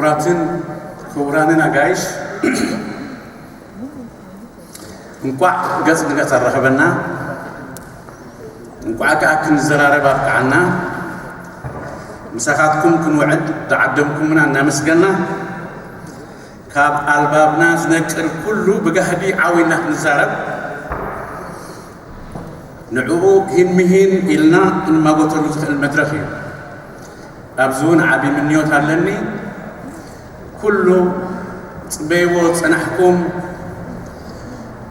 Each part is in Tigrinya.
ክቡራትን ክቡራንን ኣጋይሽ፣ እንቋዕ ገጽ ንገጽ ኣራኸበና። እንቋዕ ከኣ ክንዘራረብ ኣብቅዓና። ምሳኻትኩም ክንውዕል ዝዓደምኩምና እናመስገና፣ ካብ ኣልባብና ዝነቅል ኩሉ ብጋህዲ ዓዊና ክንዛረብ፣ ንዕኡ ሂን ምሂን ኢልና እንማጎተሉ ዝኽእል መድረኽ እዩ። ኣብዚ እውን ዓቢ ምንዮት ኣለኒ። ኩሉ ጽበይዎ ዝጸናሕኩም፣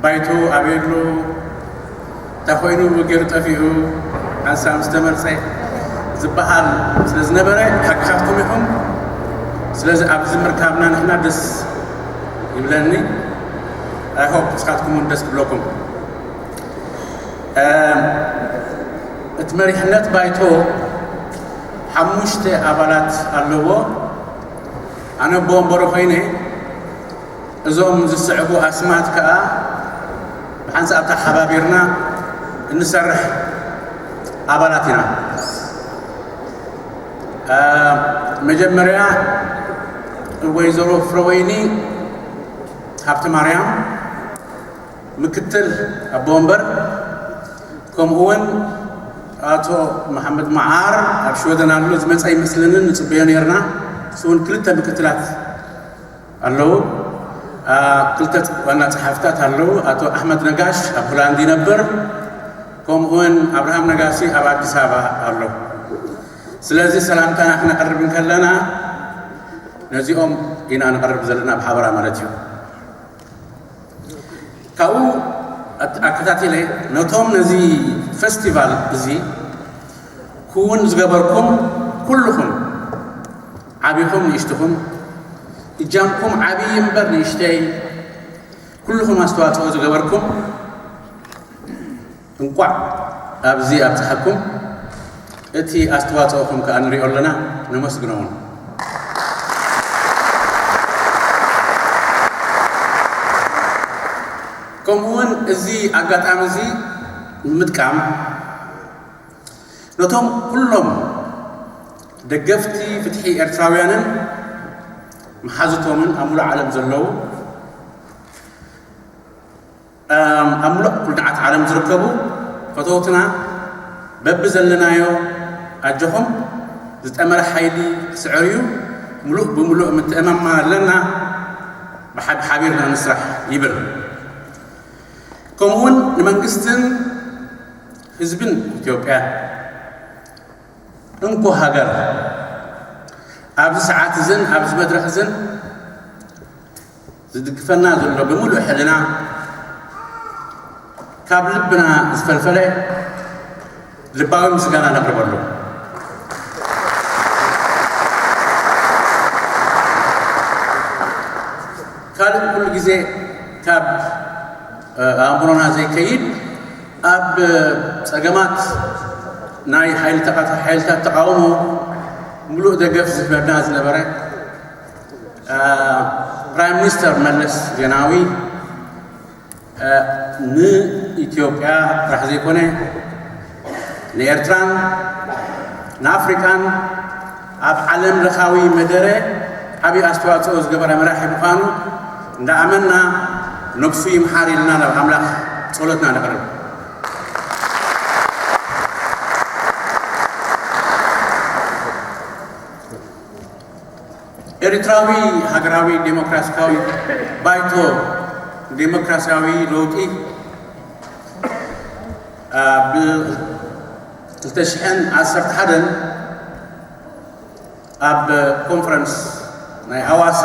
ባይቶ ኣበይ ኣሎ፣ እንታይ ኮይኑ ገይሩ ጠፊኡ፣ ሓንሳብ ምስ ተመርጸ ዝበሃል ስለ ዝነበረ ሓግኻትኩም ኢኹም። ስለዚ ኣብዚ ምርካብና ንሕና ደስ ይብለኒ። I hope ንስኻትኩም እውን ደስ ክብለኩም። እቲ መሪሕነት ባይቶ ሓሙሽተ ኣባላት ኣለዎ። ኣነ ኣቦ ወንበሩ ኮይነ፣ እዞም ዝስዕቡ ኣስማት ከኣ ብሓንሳብ ተሓባቢርና እንሰርሕ ኣባላት ኢና። መጀመርያ ወይዘሮ ፍረወይኒ ሃብተ ማርያም፣ ምክትል ኣቦ ወንበር፣ ከምኡ እውን ኣቶ መሓመድ መዓር ኣብ ሽወደን ኣሎ፣ ዝመጸ ኣይመስለንን፣ ንጽበዮ ነርና። እሱ እውን ክልተ ምክትላት ኣለዉ። ክልተ ዋና ጸሓፍታት ኣለዉ። ኣቶ ኣሕመድ ነጋሽ ኣብ ሆላንድ ይነብር፣ ከምኡ እውን ኣብርሃም ነጋሲ ኣብ ኣዲስ ኣበባ ኣሎ። ስለዚ ሰላምታና ክነቕርብ እንከለና ነዚኦም ኢና ንቐርብ ዘለና ብሓበራ ማለት እዩ። ካብኡ ኣከታቲለ ነቶም ነዚ ፈስቲቫል እዚ ክውን ዝገበርኩም ኩልኹም፣ ዓቢኹም ንእሽትኹም፣ እጃምኩም ዓብዪ እምበር ንእሽተይ፣ ኩልኹም ኣስተዋፅኦ ዝገበርኩም እንቋዕ ኣብዚ ኣብፅሓኩም። እቲ ኣስተዋፅኦኹም ከዓ ንሪኦ ኣለና፣ ነመስግኖ እውን። ከምኡ እውን እዚ ኣጋጣሚ እዚ ንምጥቃም ነቶም ኩሎም ደገፍቲ ፍትሒ ኤርትራውያንን መሓዙቶምን ኣብ ሙሉእ ዓለም ዘለዉ፣ ኣብ ሙሉእ ኩርናዓት ዓለም ዝርከቡ ፈተውትና በብዘለናዮ ኣጆኹም ዝጠመረ ሓይሊ ክስዕር እዩ። ሙሉእ ብሙሉእ ምትእምማን ኣለና። ብሓ-፣ ሓቢርና ንስራሕ ይብል። ከምኡውን ንመንግስትን ህዝብን ኢትዮጵያ እንኮ ሃገር ኣብዚ ሰዓት እዝን ኣብዚ መድረኽ እዝን ዝድግፈና ዘሎ ብምሉእ ሕልና ካብ ልብና ዝፈልፈለ ልባዊ ምስጋና ነቕርበሉ። ካልእ ኩሉ ግዜ ካብ ኣእምሮና ዘይከይድ ኣብ ጸገማት ናይ ሓይልታት ተቓውሞ ምሉእ ደገፍ ዝህበና ዝነበረ ፕራይም ሚኒስተር መለስ ዜናዊ ንኢትዮጵያ ጥራሕ ዘይኮነ ንኤርትራን ንኣፍሪቃን ኣብ ዓለም ለኻዊ መደረ ዓብዪ ኣስተዋፅኦ ዝገበረ መራሒ ምዃኑ እንዳኣመንና ነብሱ ይምሓር ኢልና ናብ ኣምላኽ ጸሎትና ነቕርብ። ኤርትራዊ ሃገራዊ ዴሞክራሲያዊ ባይቶ ዴሞክራሲያዊ ለውጢ ኣብ ክልተ ሽሕን ዓሰርተ ሓደን ኣብ ኮንፈረንስ ናይ ሃዋሳ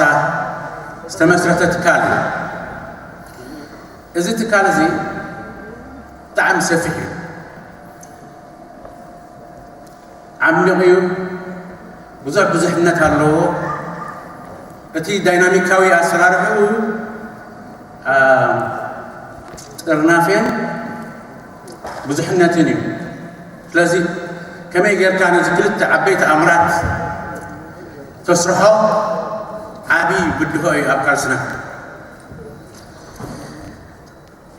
ዝተመስረተ ትካል እዩ። እዚ ትካል እዚ ብጣዕሚ ሰፊሕ እዩ። ዓሚቕ እዩ። ብዙሕ ብዙሕነት ኣለዎ። እቲ ዳይናሚካዊ ኣሰራርሕኡ፣ አ፣ ጥርናፌን ብዙሕነትን እዩ። ስለዚ ከመይ ጌርካ ነዚ ክልተ ዓበይቲ ኣምራት ተስርሖ ዓቢ ብድሆ እዩ ኣብ ቃልስና።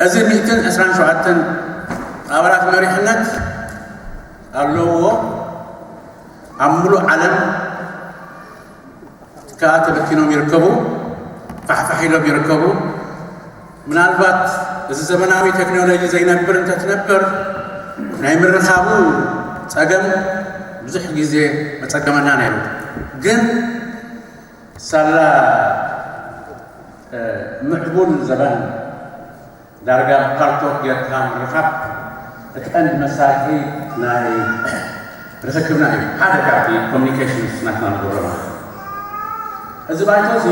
እዚ ሚእትን ዕስራን ሸውዓተን ኣባላት መሪሕነት ኣለውዎ። ኣብ ምሉእ ዓለም ከኣ ተበቲኖም ይርከቡ፣ ፋሕፋሕ ኢሎም ይርከቡ። ምናልባት እዚ ዘመናዊ ቴክኖሎጂ ዘይነብር እንተትነብር ናይ ምርኻቡ ጸገም ብዙሕ ግዜ መጸገመና ነይሩ። ግን ሳላ ምዕቡል ዘበን ዳርጋ ፓርቶክ ጌርካ ምርኻብ እቲ ቀንዲ መሳርሒ ናይ ርኽክብና እዩ። ሓደ ካብቲ ኮሚኒኬሽንስ ናትና ንገብሮ ማለት እዚ ባይቶ እዚ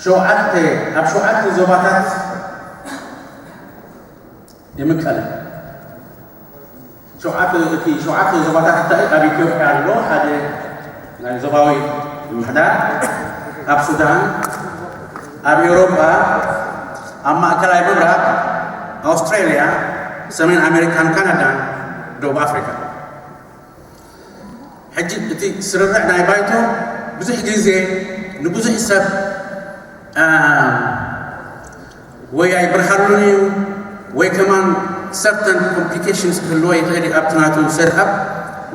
ሸውዓተ ኣብ ሸውዓተ ዞባታት ይምቀል። ሸውዓተ እቲ ሸውዓተ ዞባታት እንታይ ኣብ ኢትዮጵያ ኣሎ? ሓደ ናይ ዞባዊ ምምሕዳር፣ ኣብ ሱዳን፣ ኣብ ኤውሮጳ፣ ኣብ ማእከላይ ምብራቕ፣ ኣውስትራልያ፣ ሰሜን ኣሜሪካን ካናዳን፣ ደቡብ ኣፍሪካ። ሕጂ እቲ ስርርዕ ናይ ባይቶ ብዙሕ ግዜ ንብዙሕ ሰብ ወይ ኣይብርሃሉን እዩ ወይ ከማን ሰርተን ኮምፕሊኬሽንስ ክህልዎ ይኽእል እዩ ኣብቲ ናቱ ሰትኣፕ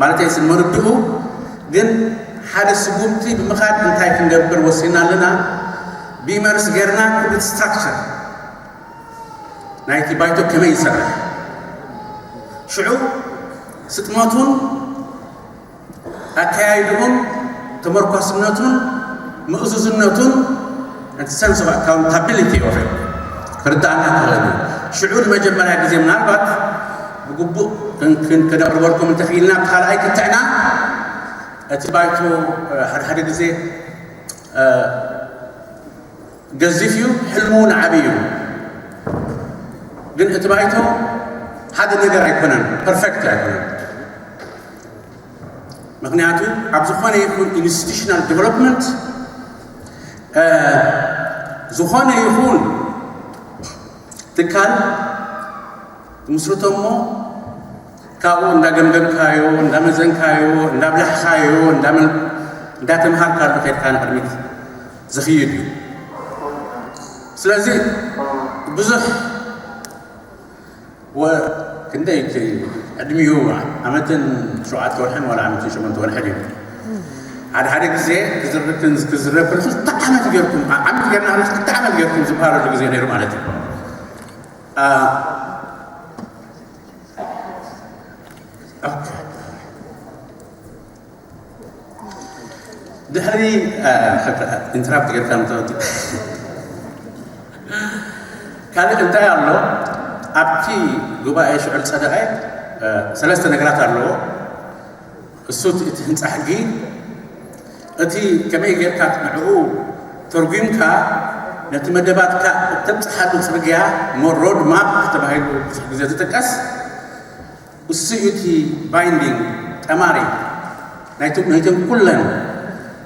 ማለት ስ መርድኡ። ግን ሓደ ስጉምቲ ብምኻድ እንታይ ክንገብር ወሲና ኣለና? ቢመርስ ጌርና ክብት ስትራክቸር ናይቲ ባይቶ ከመይ ይሰርሕ ሽዑ ስጥመቱን ኣካያይድኡን ተመርኳስነቱን ምእዙዝነቱን እቲ ሰንስ ኦፍ ኣካውንታቢሊቲ ኦፍ ክርዳእና ክኽእል እዩ። ሽዑ ንመጀመርያ ግዜ ምናልባት ብግቡእ ከነቕርበልኩም እንተኽኢልና፣ ካልኣይ ክትዕና እቲ ባይቶ ሓደ ሓደ ግዜ ገዚፍ እዩ፣ ሕልሙ ንዓቢ እዩ። ግን እቲ ባይቶ ሓደ ነገር ኣይኮነን፣ ፐርፌክት ኣይኮነን። ምክንያቱ ኣብ ዝኾነ ይኹን ኢንስቲቱሽናል ዲቨሎፕመንት ዝኾነ ይኹን ትካል ትምስርቶ እሞ ካብኡ እንዳገምገምካዮ እንዳመዘንካዮ እንዳብላሕካዮ እንዳተምሃርካሉ ከድካ ንቅድሚት ዝኽይድ እዩ። ስለዚ ብዙሕ ክንደይ ዕድሚኡ ዓመትን ሸውዓተ ወርሕን ዋላ ዓመትን ሸሞንተ ወርሕን እዩ። ሓደ ሓደ ግዜ ክዝርብን ክዝረብ ክልተ ዓመት ጌርኩም ዓመት ጌርና ክልተ ዓመት ጌርኩም ዝበሃለሉ ግዜ ነይሩ ማለት እዩ። ድሕሪ ኢንተራፕት ጌርካ ምተወዲ ካልእ እንታይ ኣሎ? ኣብቲ ጉባኤ ሽዑ ዝጸደቐ ሰለስተ ነገራት ኣለዎ። እሱ እቲ ህንፃ ሕጊ እቲ ከመይ ጌርካ ንዕኡ ተርጉምካ ነቲ መደባትካ እተብፅሓሉ ፅርግያ ሞ ሮድ ማፕ ተባሂሉ ብዙሕ ግዜ ዝጥቀስ እሱ እዩ እቲ ባይንዲንግ ጠማሪ ናይቶም ኩለን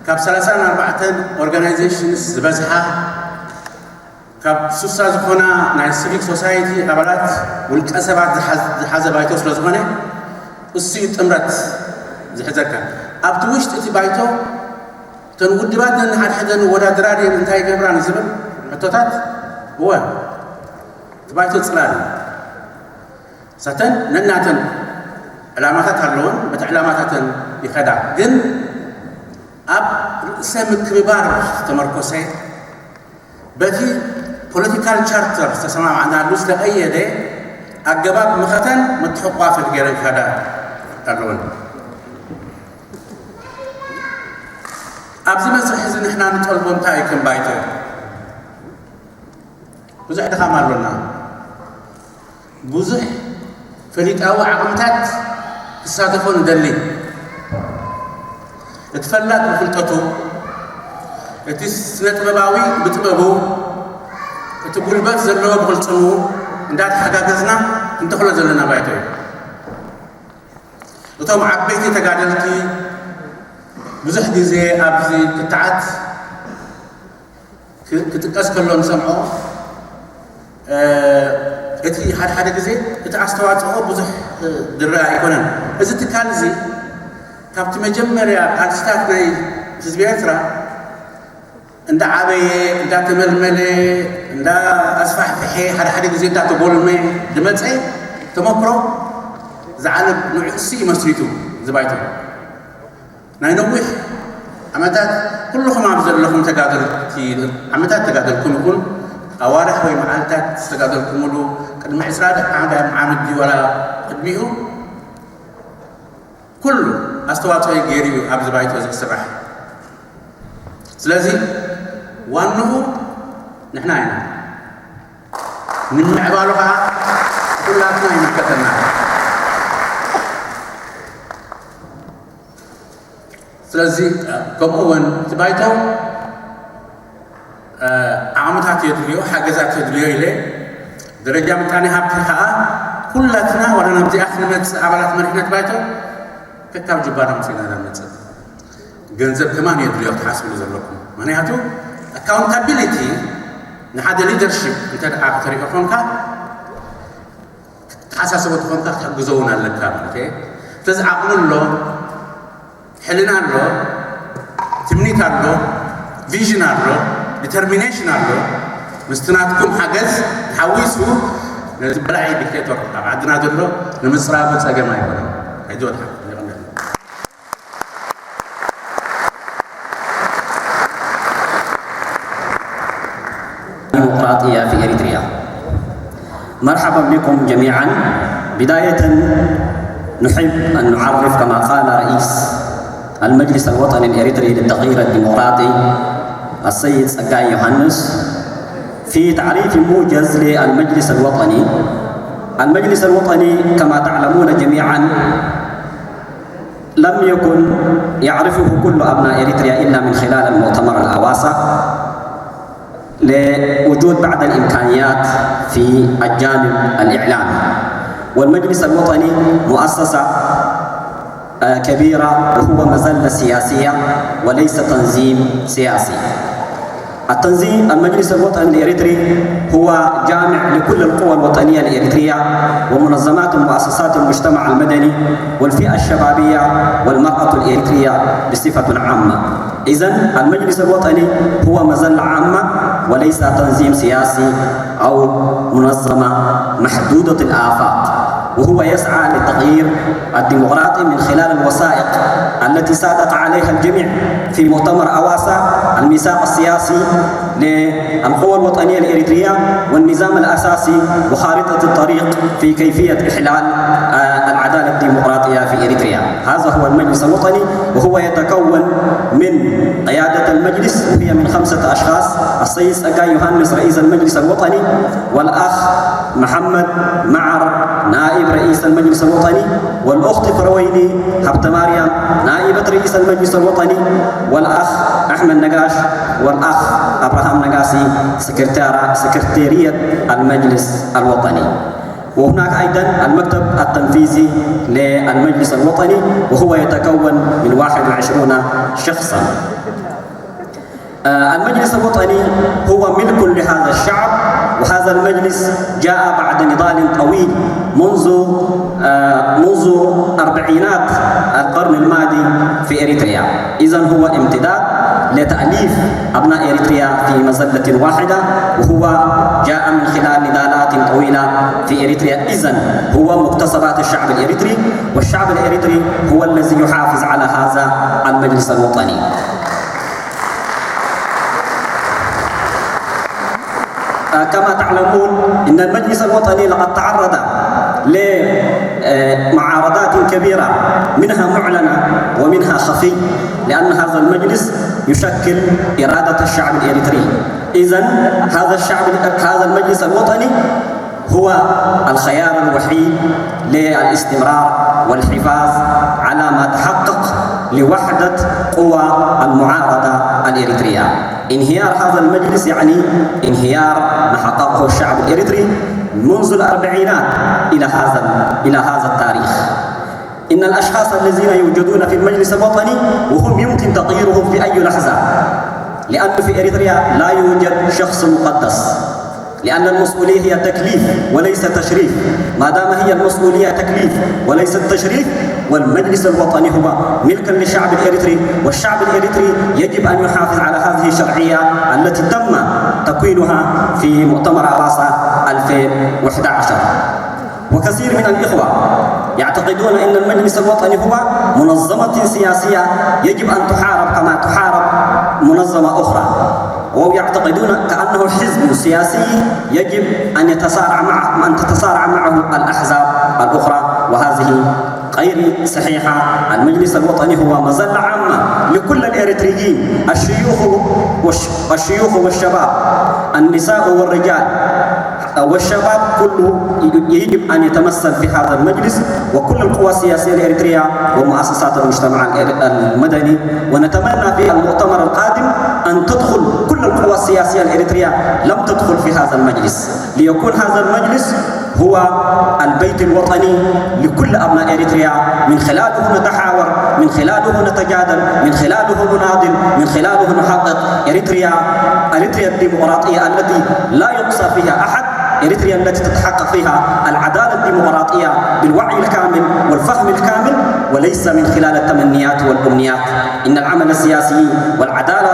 ካብ ሰላሳን ኣርባዕተን ኦርጋናይዜሽንስ ዝበዝሓ ካብ ሱሳ ዝኾና ናይ ሲቪክ ሶሳይቲ ኣባላት ውልቀ ሰባት ዝሓዘ ባይቶ ስለ ዝኾነ እሱ እዩ ጥምረት ዝሕዘካ። ኣብቲ ውሽጢ እቲ ባይቶ እተን ውድባት ነንሓድሕደን ወዳድራ ድየን እንታይ ይገብራ ንዝብል ሕቶታት እወ እቲ ባይቶ ፅላል እዩ። ሳተን ነናተን ዕላማታት ኣለወን፣ በቲ ዕላማታተን ይኸዳ። ግን ኣብ ርእሰ ምክብባር ዝተመርኮሰ በቲ ፖለቲካል ቻርተር ዝተሰማማዕናሉ ዝተቐየደ ኣገባብ ምኸተን ምትሕቋፍን ገይረን ክኸዳ ኣለወን። ኣብዚ መስርሕ እዚ ንሕና ንጠልቦ እንታይ እዩ? ከም ባይቶ ብዙሕ ድኻም ኣሎና። ብዙሕ ፈሊጣዊ ዓቕምታት ክሳተፎ ንደሊ። እቲ ፈላጥ ብፍልጠቱ፣ እቲ ስነ ጥበባዊ ብጥበቡ፣ እቲ ጉልበት ዘለዎ ብቕልጽሙ እንዳተሓጋገዝና እንተኽሎ ዘለና ባይቶ እዩ። እቶም ዓበይቲ ተጋደልቲ ብዙሕ ግዜ ኣብዚ ክትዓት ክጥቀስ ከሎ ንሰምዖ እቲ ሓደ ሓደ ግዜ እቲ ኣስተዋፅኦ ብዙሕ ዝረኣ ኣይኮነን። እዚ ትካል እዚ ካብቲ መጀመርያ ቃልስታት ናይ ህዝቢ ኤርትራ እንዳዓበየ እንዳተመልመለ እንዳ ኣስፋሕፍሐ ሓደ ሓደ ግዜ እንዳተጎልመ ዝመፀ ተመክሮ ዝዓለብ ንዑ እሱ እዩ መስሪቱ ዝባይቶ ናይ ነዊሕ ዓመታት ኩልኹም ኣብ ዘለኹም ተጋደልቲ፣ ዓመታት ተጋደልኩም ይኹን ኣዋርሕ ወይ መዓልታት ዝተጋደልኩምሉ፣ ቅድሚ ዕስራ ሓደ ዓመት ድዩ ዋላ ቅድሚኡ፣ ኩሉ ኣስተዋፅኦ ገይሩ እዩ ኣብዚ ባይቶ እዚ ክስራሕ። ስለዚ ዋንኡ ንሕና ኢና። ንምዕባሉ ከዓ ኩላትና ይምልከተና። ስለዚ ከምኡ እውን እቲ ባይቶ ዓቕምታት የድልዮ፣ ሓገዛት የድልዮ ኢለ፣ ደረጃ ምጣኔ ሃብቲ ከዓ ኩላትና ዋላ ናብዚኣ ክንመፅእ ኣባላት መሪሕነት ባይቶ ከካብ ጅባና ምፅእና ኢና ንመፅእ። ገንዘብ ከማን የድልዮ ክትሓስብሉ ዘለኩም። ምክንያቱ ኣካውንታቢሊቲ ንሓደ ሊደርሺፕ እንተ ደኣ ክትሪኦ ኮንካ፣ ክትሓሳሰቦ ተኾንካ ክትሕግዞ እውን ኣለካ ማለት እየ። ስለዚ ዓቕሚ ኣሎ፣ ሕልና ኣሎ፣ ትምኒት ኣሎ፣ ቪዥን ኣሎ፣ ዲተርሚኔሽን ኣሎ። ምስቲ ናትኩም ሓገዝ ሓዊሱ ነዚ በላዒ ዲክቴቶር ኣብ ዓድና ዘሎ ንምፅራጉ ፀገም ኣይኮነን። ኣይዞን ሓፍ ይቕንደል። ديمقراطية في إريتريا. مرحبا بكم جميعا. بداية نحب أن نعرف كما قال رئيس المجلس الوطني الإريتري للتغيير الديمقراطي السيد سقاي يوهانس في تعريف موجز للمجلس الوطني. المجلس الوطني كما تعلمون جميعا لم يكن يعرفه كل أبناء إريتريا إلا من خلال المؤتمر الأواسا لوجود بعض الإمكانيات في الجانب الإعلامي. والمجلس الوطني مؤسسة آه، كبيرة وهو مظلة سياسية وليس تنظيم سياسي. التنظيم المجلس الوطني الإريتري هو جامع لكل القوى الوطنية الإريترية ومنظمات ومؤسسات المجتمع المدني والفئة الشبابية والمرأة الإريترية بصفة عامة. إذن المجلس الوطني هو مظلة عامة وليس تنظيم سياسي أو منظمة محدودة الآفاق، وهو يسعى للتغيير الديمقراطي من خلال الوثائق التي صادق عليها الجميع في مؤتمر أواسا، الميثاق السياسي للقوى الوطنية الإريترية والنظام الأساسي وخارطة الطريق في كيفية إحلال، آه، العدالة الديمقراطية في إريتريا. هذا هو المجلس الوطني، وهو يتكون من قيادة المجلس وهي من خمسة أشخاص: السيد سقاي يوهانس رئيس المجلس الوطني، والأخ محمد معر نائب رئيس المجلس الوطني، والأخت فرويني هبت مريم نائبة رئيس المجلس الوطني، والأخ أحمد نقاش والأخ أبراهام نقاسي سكرتيرة سكرتيرية المجلس الوطني. وهناك أيضا المكتب التنفيذي للمجلس الوطني، وهو يتكون من واحد وعشرون شخصا. آه، المجلس الوطني هو ملك لهذا الشعب، وهذا المجلس جاء بعد نضال طويل منذ، آه، منذ أربعينات القرن الماضي في إريتريا. إذن هو امتداد لتأليف أبناء إريتريا في مظلة واحدة، وهو جاء من خلال نضالات طويلة في إريتريا. إذن هو مكتسبات الشعب الإريتري، والشعب الإريتري هو الذي يحافظ على هذا المجلس الوطني. آه، كما تعلمون إن المجلس الوطني لقد تعرض لمعارضات كبيرة، منها معلنة ومنها خفي، لأن هذا المجلس يشكل إرادة الشعب الإريتري. إذن هذا الشعب، هذا المجلس الوطني هو الخيار الوحيد للاستمرار والحفاظ على ما تحقق لوحدة قوى المعارضة الإريترية. انهيار هذا المجلس يعني انهيار ما حققه الشعب الإريتري منذ الأربعينات إلى هذا، إلى هذا التاريخ. إن الأشخاص الذين يوجدون في المجلس الوطني وهم يمكن تغييرهم في أي لحظة، لأن في إريتريا لا يوجد شخص مقدس، لأن المسؤولية هي تكليف وليس تشريف. ما دام هي المسؤولية تكليف وليس تشريف، والمجلس الوطني هو ملكا للشعب الإريتري، والشعب الإريتري يجب أن يحافظ على هذه الشرعية التي تم تكوينها في مؤتمر أواسا ألفين وأحد عشر. وكثير من الإخوة يعتقدون أن المجلس الوطني هو منظمة سياسية يجب أن تحارب كما تحارب منظمة أخرى، ويعتقدون كأنه حزب سياسي يجب أن يتصارع مع أن تتصارع معه الأحزاب الأخرى، وهذه غير صحيحة. المجلس الوطني هو مظلة عامة لكل الإريتريين، الشيوخ والش- الشيوخ والشباب، النساء والرجال، والشباب كله يجب أن يتمثل في هذا المجلس وكل القوى السياسية الإريترية ومؤسسات المجتمع المدني، ونتمنى في المؤتمر القادم أن تدخل كل القوى السياسية الإريترية لم تدخل في هذا المجلس، ليكون هذا المجلس هو البيت الوطني لكل أبناء إريتريا. من خلاله نتحاور، من خلاله نتجادل، من خلاله نناضل، من خلاله نحقق إريتريا، إريتريا الديمقراطية التي لا يقصى فيها أحد، إريتريا التي تتحقق فيها العدالة الديمقراطية بالوعي الكامل والفهم الكامل، وليس من خلال التمنيات والأمنيات. إن العمل السياسي والعدالة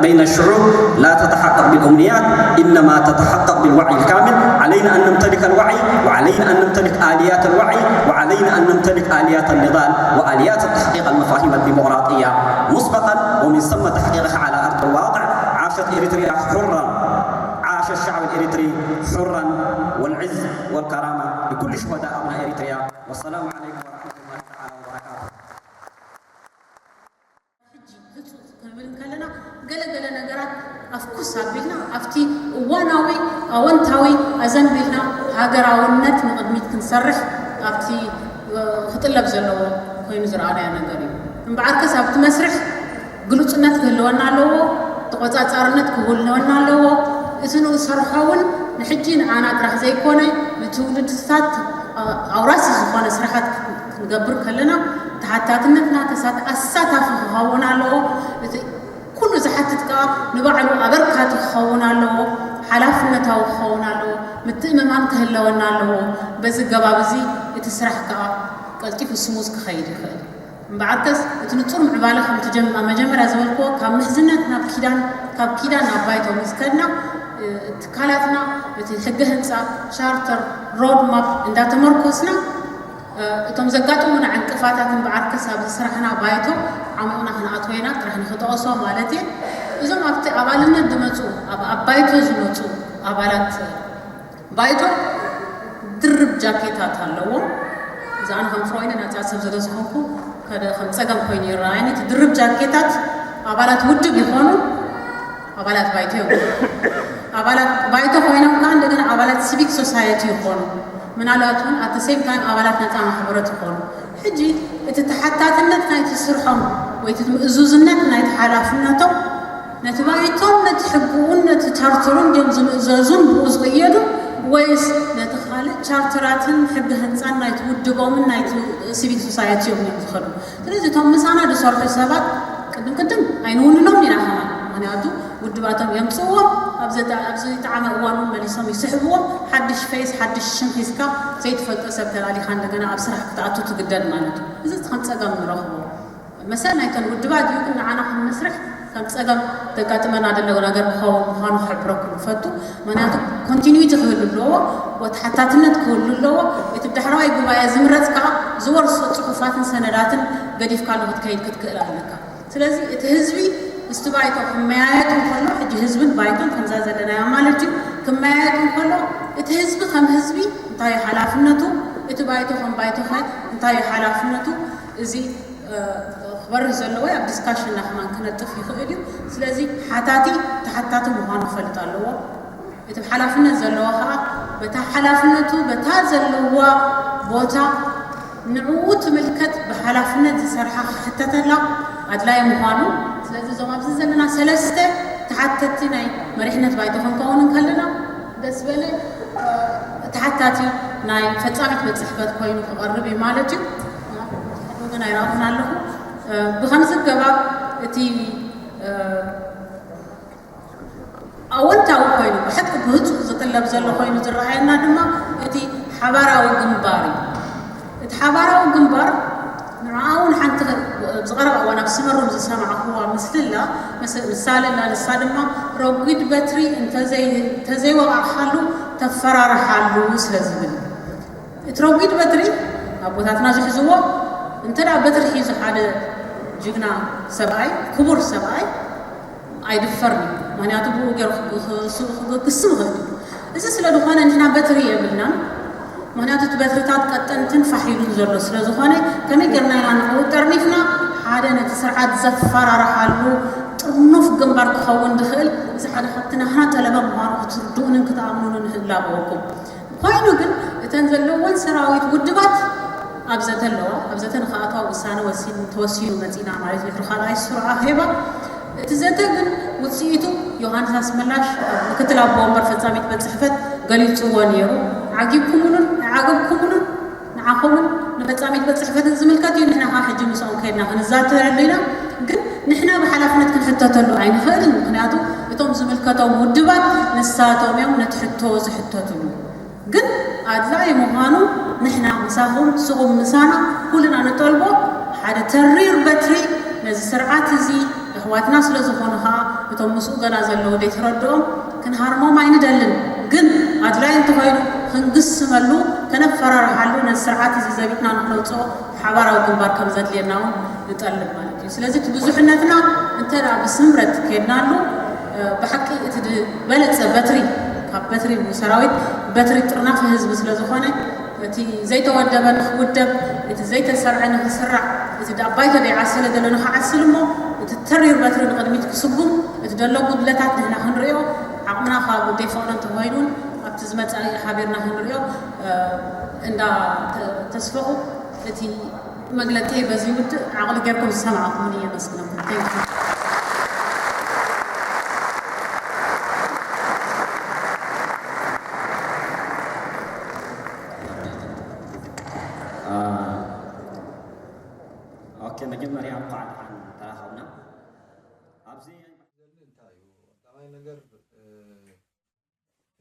بين الشعوب لا تتحقق بالأمنيات، إنما تتحقق بالوعي الكامل. علينا أن نمتلك الوعي، وعلينا أن نمتلك آليات الوعي، وعلينا أن نمتلك آليات النضال وآليات تحقيق المفاهيم الديمقراطية مسبقا، ومن ثم تحقيقها على أرض الواقع. عاشت إريتريا حرا، عاش الشعب الإريتري حرا، والعز والكرامة لكل شهداء أبناء إريتريا. والسلام عليكم ورحمة الله تعالى وبركاته. ሕጂ ህፁፅ ክንብል እንከለና ገለ ገለ ነገራት ኣፍኩስ ኣቢልና ኣብቲ እዋናዊ ኣወንታዊ ኣዘንቢልና ሃገራውነት ንቕድሚት ክንሰርሕ ኣብቲ ክጥለብ ዘለዎ ኮይኑ ዝረኣናዮ ነገር እዩ። እምበኣርከስ ኣብቲ መስርሕ ግሉፅነት ክህልወና ኣለዎ፣ ተቖፃፃርነት ክህልወና ኣለዎ። እቲ ንሰርሖ እውን ንሕጂ ንዓና ጥራሕ ዘይኮነ ንትውልድታት ኣውራሲ ዝኾነ ስራሓት ክንገብር ከለና ተሓታትነትና ተሳት ኣሳታፊ ክኸውን ኣለዎ። እቲ ኩሉ ዝሓትት ከዓ ንባዕሉ ኣበርካቲ ክኸውን ኣለዎ፣ ሓላፍነታዊ ክኸውን ኣለዎ፣ ምትእምማን ክህለወና ኣለዎ። በዚ ገባብ እዚ እቲ ስራሕ ከዓ ቀልጢፉ ስሙዝ ክኸይድ ይኽእል። እምበኣርከስ እቲ ንጹር ምዕባለ ከምቲ ጀም- ኣብ መጀመርያ ዝበልክዎ ካብ ምሕዝነት ናብ ኪዳን ካብ ኪዳን ናብ ባይቶ ምስ ከድና ትካላትና እቲ ሕገ ህንፃ ቻርተር ሮድ ማፕ እንዳተመርኮስና እቶም ዘጋጥሙና ዕንቅፋታት እምበኣርከስ ኣብዚ ስራሕና ባይቶ ዓሚቑና ክንኣትዎ ኢና ጥራሕ ንክጠቕሶ ማለት እየ። እዞም ኣብቲ ኣባልነት ዝመፁ ኣብ ኣብ ባይቶ ዝመፁ ኣባላት ባይቶ ድርብ ጃኬታት ኣለዎም። እዚ ኣነ ከም ፍሮይነ ነፃ ሰብ ስለ ዝኾንኩ ከደ ከም ፀገም ኮይኑ ይረኣየኒ። እቲ ድርብ ጃኬታት ኣባላት ውድብ ይኾኑ ኣባላት ባይቶ እዮም። ኣባላት ባይቶ ኮይኖም ከዓ እንደገና ኣባላት ሲቪክ ሶሳይቲ ይኾኑ። ምናልባት እውን ኣት ሴም ታይም ኣባላት ነፃ ማሕበረት ይኾኑ። ሕጂ እቲ ተሓታትነት ናይቲ ስርሖም ወይ እቲ ምእዙዝነት ናይቲ ሓላፍነቶም ነቲ ባይቶን ነቲ ሕግኡን ነቲ ቻርተሩን ድዮም ዝምእዘዙን ብኡ ዝቕየዱ ወይስ ነቲ ካልእ ቻርተራትን ሕጊ ህንፃን ናይቲ ውድቦምን ናይቲ ሲቪክ ሶሳይቲኦም እዮም ዝኸዱ? ስለዚ እቶም ምሳና ዝሰርሑ ሰባት ቅድም ቅድም ኣይንውንኖም ኢና ከማን። ምክንያቱ ውድባቶም የምፅእዎም፣ ኣብዚ ጠዓመ እዋን እውን መሊሶም ይስሕብዎም። ሓድሽ ፌስ ሓድሽ ሽም ሒዝካ ዘይትፈልጦ ሰብ ተላሊኻ እንደገና ኣብ ስራሕ ክትኣቱ ትግደድ ማለት እዩ። እዚ ከም ፀገም ንረኽቦ። መሰል ናይተን ውድባት እዩ፣ ግን ንዓና ከም መስርሕ ከም ፀገም ዘጋጥመና ዘሎ ነገር ክኸውን ምዃኑ ክሕብረኩም እፈቱ። ምክንያቱ ኮንቲኒዩቲ ክህሉ ኣለዎ፣ ተሓታትነት ክህሉ ኣለዎ። እቲ ብዳሕረዋይ ጉባኤ ዝምረፅ ከዓ ዝወርሶ ፅሑፋትን ሰነዳትን ገዲፍካሉ ክትከይድ ክትክእል ኣለካ። ስለዚ እቲ ህዝቢ ምስቲ ባይቶ ክመያየጥ እንከሎ፣ ሕጂ ህዝብን ባይቶን ከምዛ ዘለናያ ማለት እዩ፣ ክመያየጥ እንከሎ እቲ ህዝቢ ከም ህዝቢ እንታይ ሓላፍነቱ፣ እቲ ባይቶ ከም ባይቶ ከ እንታይ ሓላፍነቱ፣ እዚ ክበርህ ዘለዎ ኣብ ዲስካሽንና ከማን ክነጥፍ ይኽእል እዩ። ስለዚ ሓታቲ ተሓታቲ ምዃኑ ክፈልጥ ኣለዎ። እቲ ሓላፍነት ዘለዎ ከዓ በታ ሓላፍነቱ በታ ዘለዋ ቦታ ንዕኡ ትምልከት ብሓላፍነት ዝሰርሓ ክሕተተላ ኣድላይ ምዃኑ። ስለዚ እዞም ኣብዚ ዘለና ሰለስተ ተሓተቲ ናይ መሪሕነት ባይቶ ክንከውን እንከለና ደስ በለ ተሓታቲ ናይ ፈፃሚት ቤት ፅሕፈት ኮይኑ ክቐርብ እዩ ማለት እዩ። ወገን ኣይረኣኹን ኣለኹ። ብኸምዚ ገባብ እቲ ኣወንታዊ ኮይኑ ብሓቂ ብህፁእ ዝጥለብ ዘሎ ኮይኑ ዝረኣየና ድማ እቲ ሓባራዊ ግንባር እዩ። እቲ ሓባራዊ ግንባር ንዓ እውን ሓንቲ ኣብዚ ቀረባ እዋን ኣብ ስመሩም ዝሰማዕኩዋ ምስልላ ምሳሌ እና ንሳ ድማ ረጒድ በትሪ እንተዘይወቃዕካሉ ተፈራርሓሉ ስለ ዝብል እቲ ረጒድ በትሪ ኣቦታትና ዝሕዝዎ እንተ ደኣ በትሪ ሒዙ ሓደ ጅግና ሰብኣይ፣ ክቡር ሰብኣይ ኣይድፈርን እዩ። ምኽንያቱ ብኡ ገይሩ ክግ- ክስ- ክክስም ይኽእል እዩ። እዚ ስለ ዝኾነ ንሕና በትሪ የብልናን። ምኽንያቱ እቲ በትርታት ቀጠንትን ፋሕ ኢሉን ዘሎ ስለ ዝኾነ ከመይ ጌርና ኢና ንዕኡ ጠርኒፍና ሓደ ነቲ ስርዓት ዘፈራርሓሉ ጥርኑፍ ግንባር ክኸውን ዝኽእል እዚ ሓደ ካብቲ ናህና ጠለበ ምዃኑ ክትርድኡንን ክትኣምኑንን ንላበወኩም። ኮይኑ ግን እተን ዘለወን ሰራዊት ውድባት ኣብ ዘተ ኣለዋ። ኣብ ዘተ ንክኣትዋ ውሳነ ወሲን ተወሲኑ መፂና ማለት ድሕሪ ካልኣይ ስሩዕ ኣኼባ። እቲ ዘተ ግን ውፅኢቱ ዮሃንስ ኣስመላሽ ምክትል ኣቦ ወንበር ፈፃሚት ቤት ፅሕፈት ገሊፅዎ ነይሩ። ዓጊብኩምሉን ዓገብኩምሉን ንዓኹምን ንፈፃሚት ቤት ፅሕፈትን ዝምልከት እዩ። ንሕና ከዓ ሕጂ ምስኦም ከይድና ክንዛተየሉ ኢና። ግን ንሕና ብሓላፍነት ክንሕተተሉ ኣይንኽእልን። ምክንያቱ እቶም ዝምልከቶም ውድባት ንሳቶም እዮም ነቲ ሕቶ ዝሕተትሉ። ግን ኣድላዪ ምዃኑ ንሕና ምሳኹም ንስኹም ምሳና ኩልና ንጠልቦ ሓደ ተሪር በትሪ ነዚ ስርዓት እዚ ኣሕዋትና ስለ ዝኾኑ ከዓ እቶም ምስኡ ገና ዘለዉ ዘይተረድኦም ክንሃርሞም ኣይንደልን። ግን ኣድላዪ እንተኾይኑ ክንግስመሉ ከነፈራርሓሉ ነዚ ስርዓት እዚ ዘቢጥና ንክነውፅኦ ሓባራዊ ግንባር ከም ዘድልየና እውን ንጠልብ ማለት እዩ። ስለዚ እቲ ብዙሕነትና እንተ ደኣ ብስምረት ከድናሉ ብሓቂ እቲ ዝበለፀ በትሪ ካብ በትሪ ሰራዊት በትሪ ጥርናፈ ህዝቢ ስለ ዝኾነ እቲ ዘይተወደበ ንክውደብ፣ እቲ ዘይተሰርዐ ንክስራዕ፣ እቲ ኣብ ባይቶ ዘይዓሰለ ዘሎ ንክዓስል እሞ እቲ ተሪር በትሪ ንቕድሚት ክስጉም፣ እቲ ዘሎ ጉድለታት ንሕና ክንሪኦ ዓቕምና ካብ ዘይፈቕዶ እንተኾይኑ እውን ኣብቲ ዝመፅእ ሓቢርና ክንሪኦ እንዳ ተስፈኹ እቲ መግለፂ በዚ ውድእ ዓቕሊ ጌርኩም ዝሰማዕኩምኒ የመስግነኩም። Thank you. ኦኬ፣ መጀመርያ እንኳዕ ደሓን ተራኸብና። ኣብዚ እንታይ እዩ ቀዳማይ ነገር፣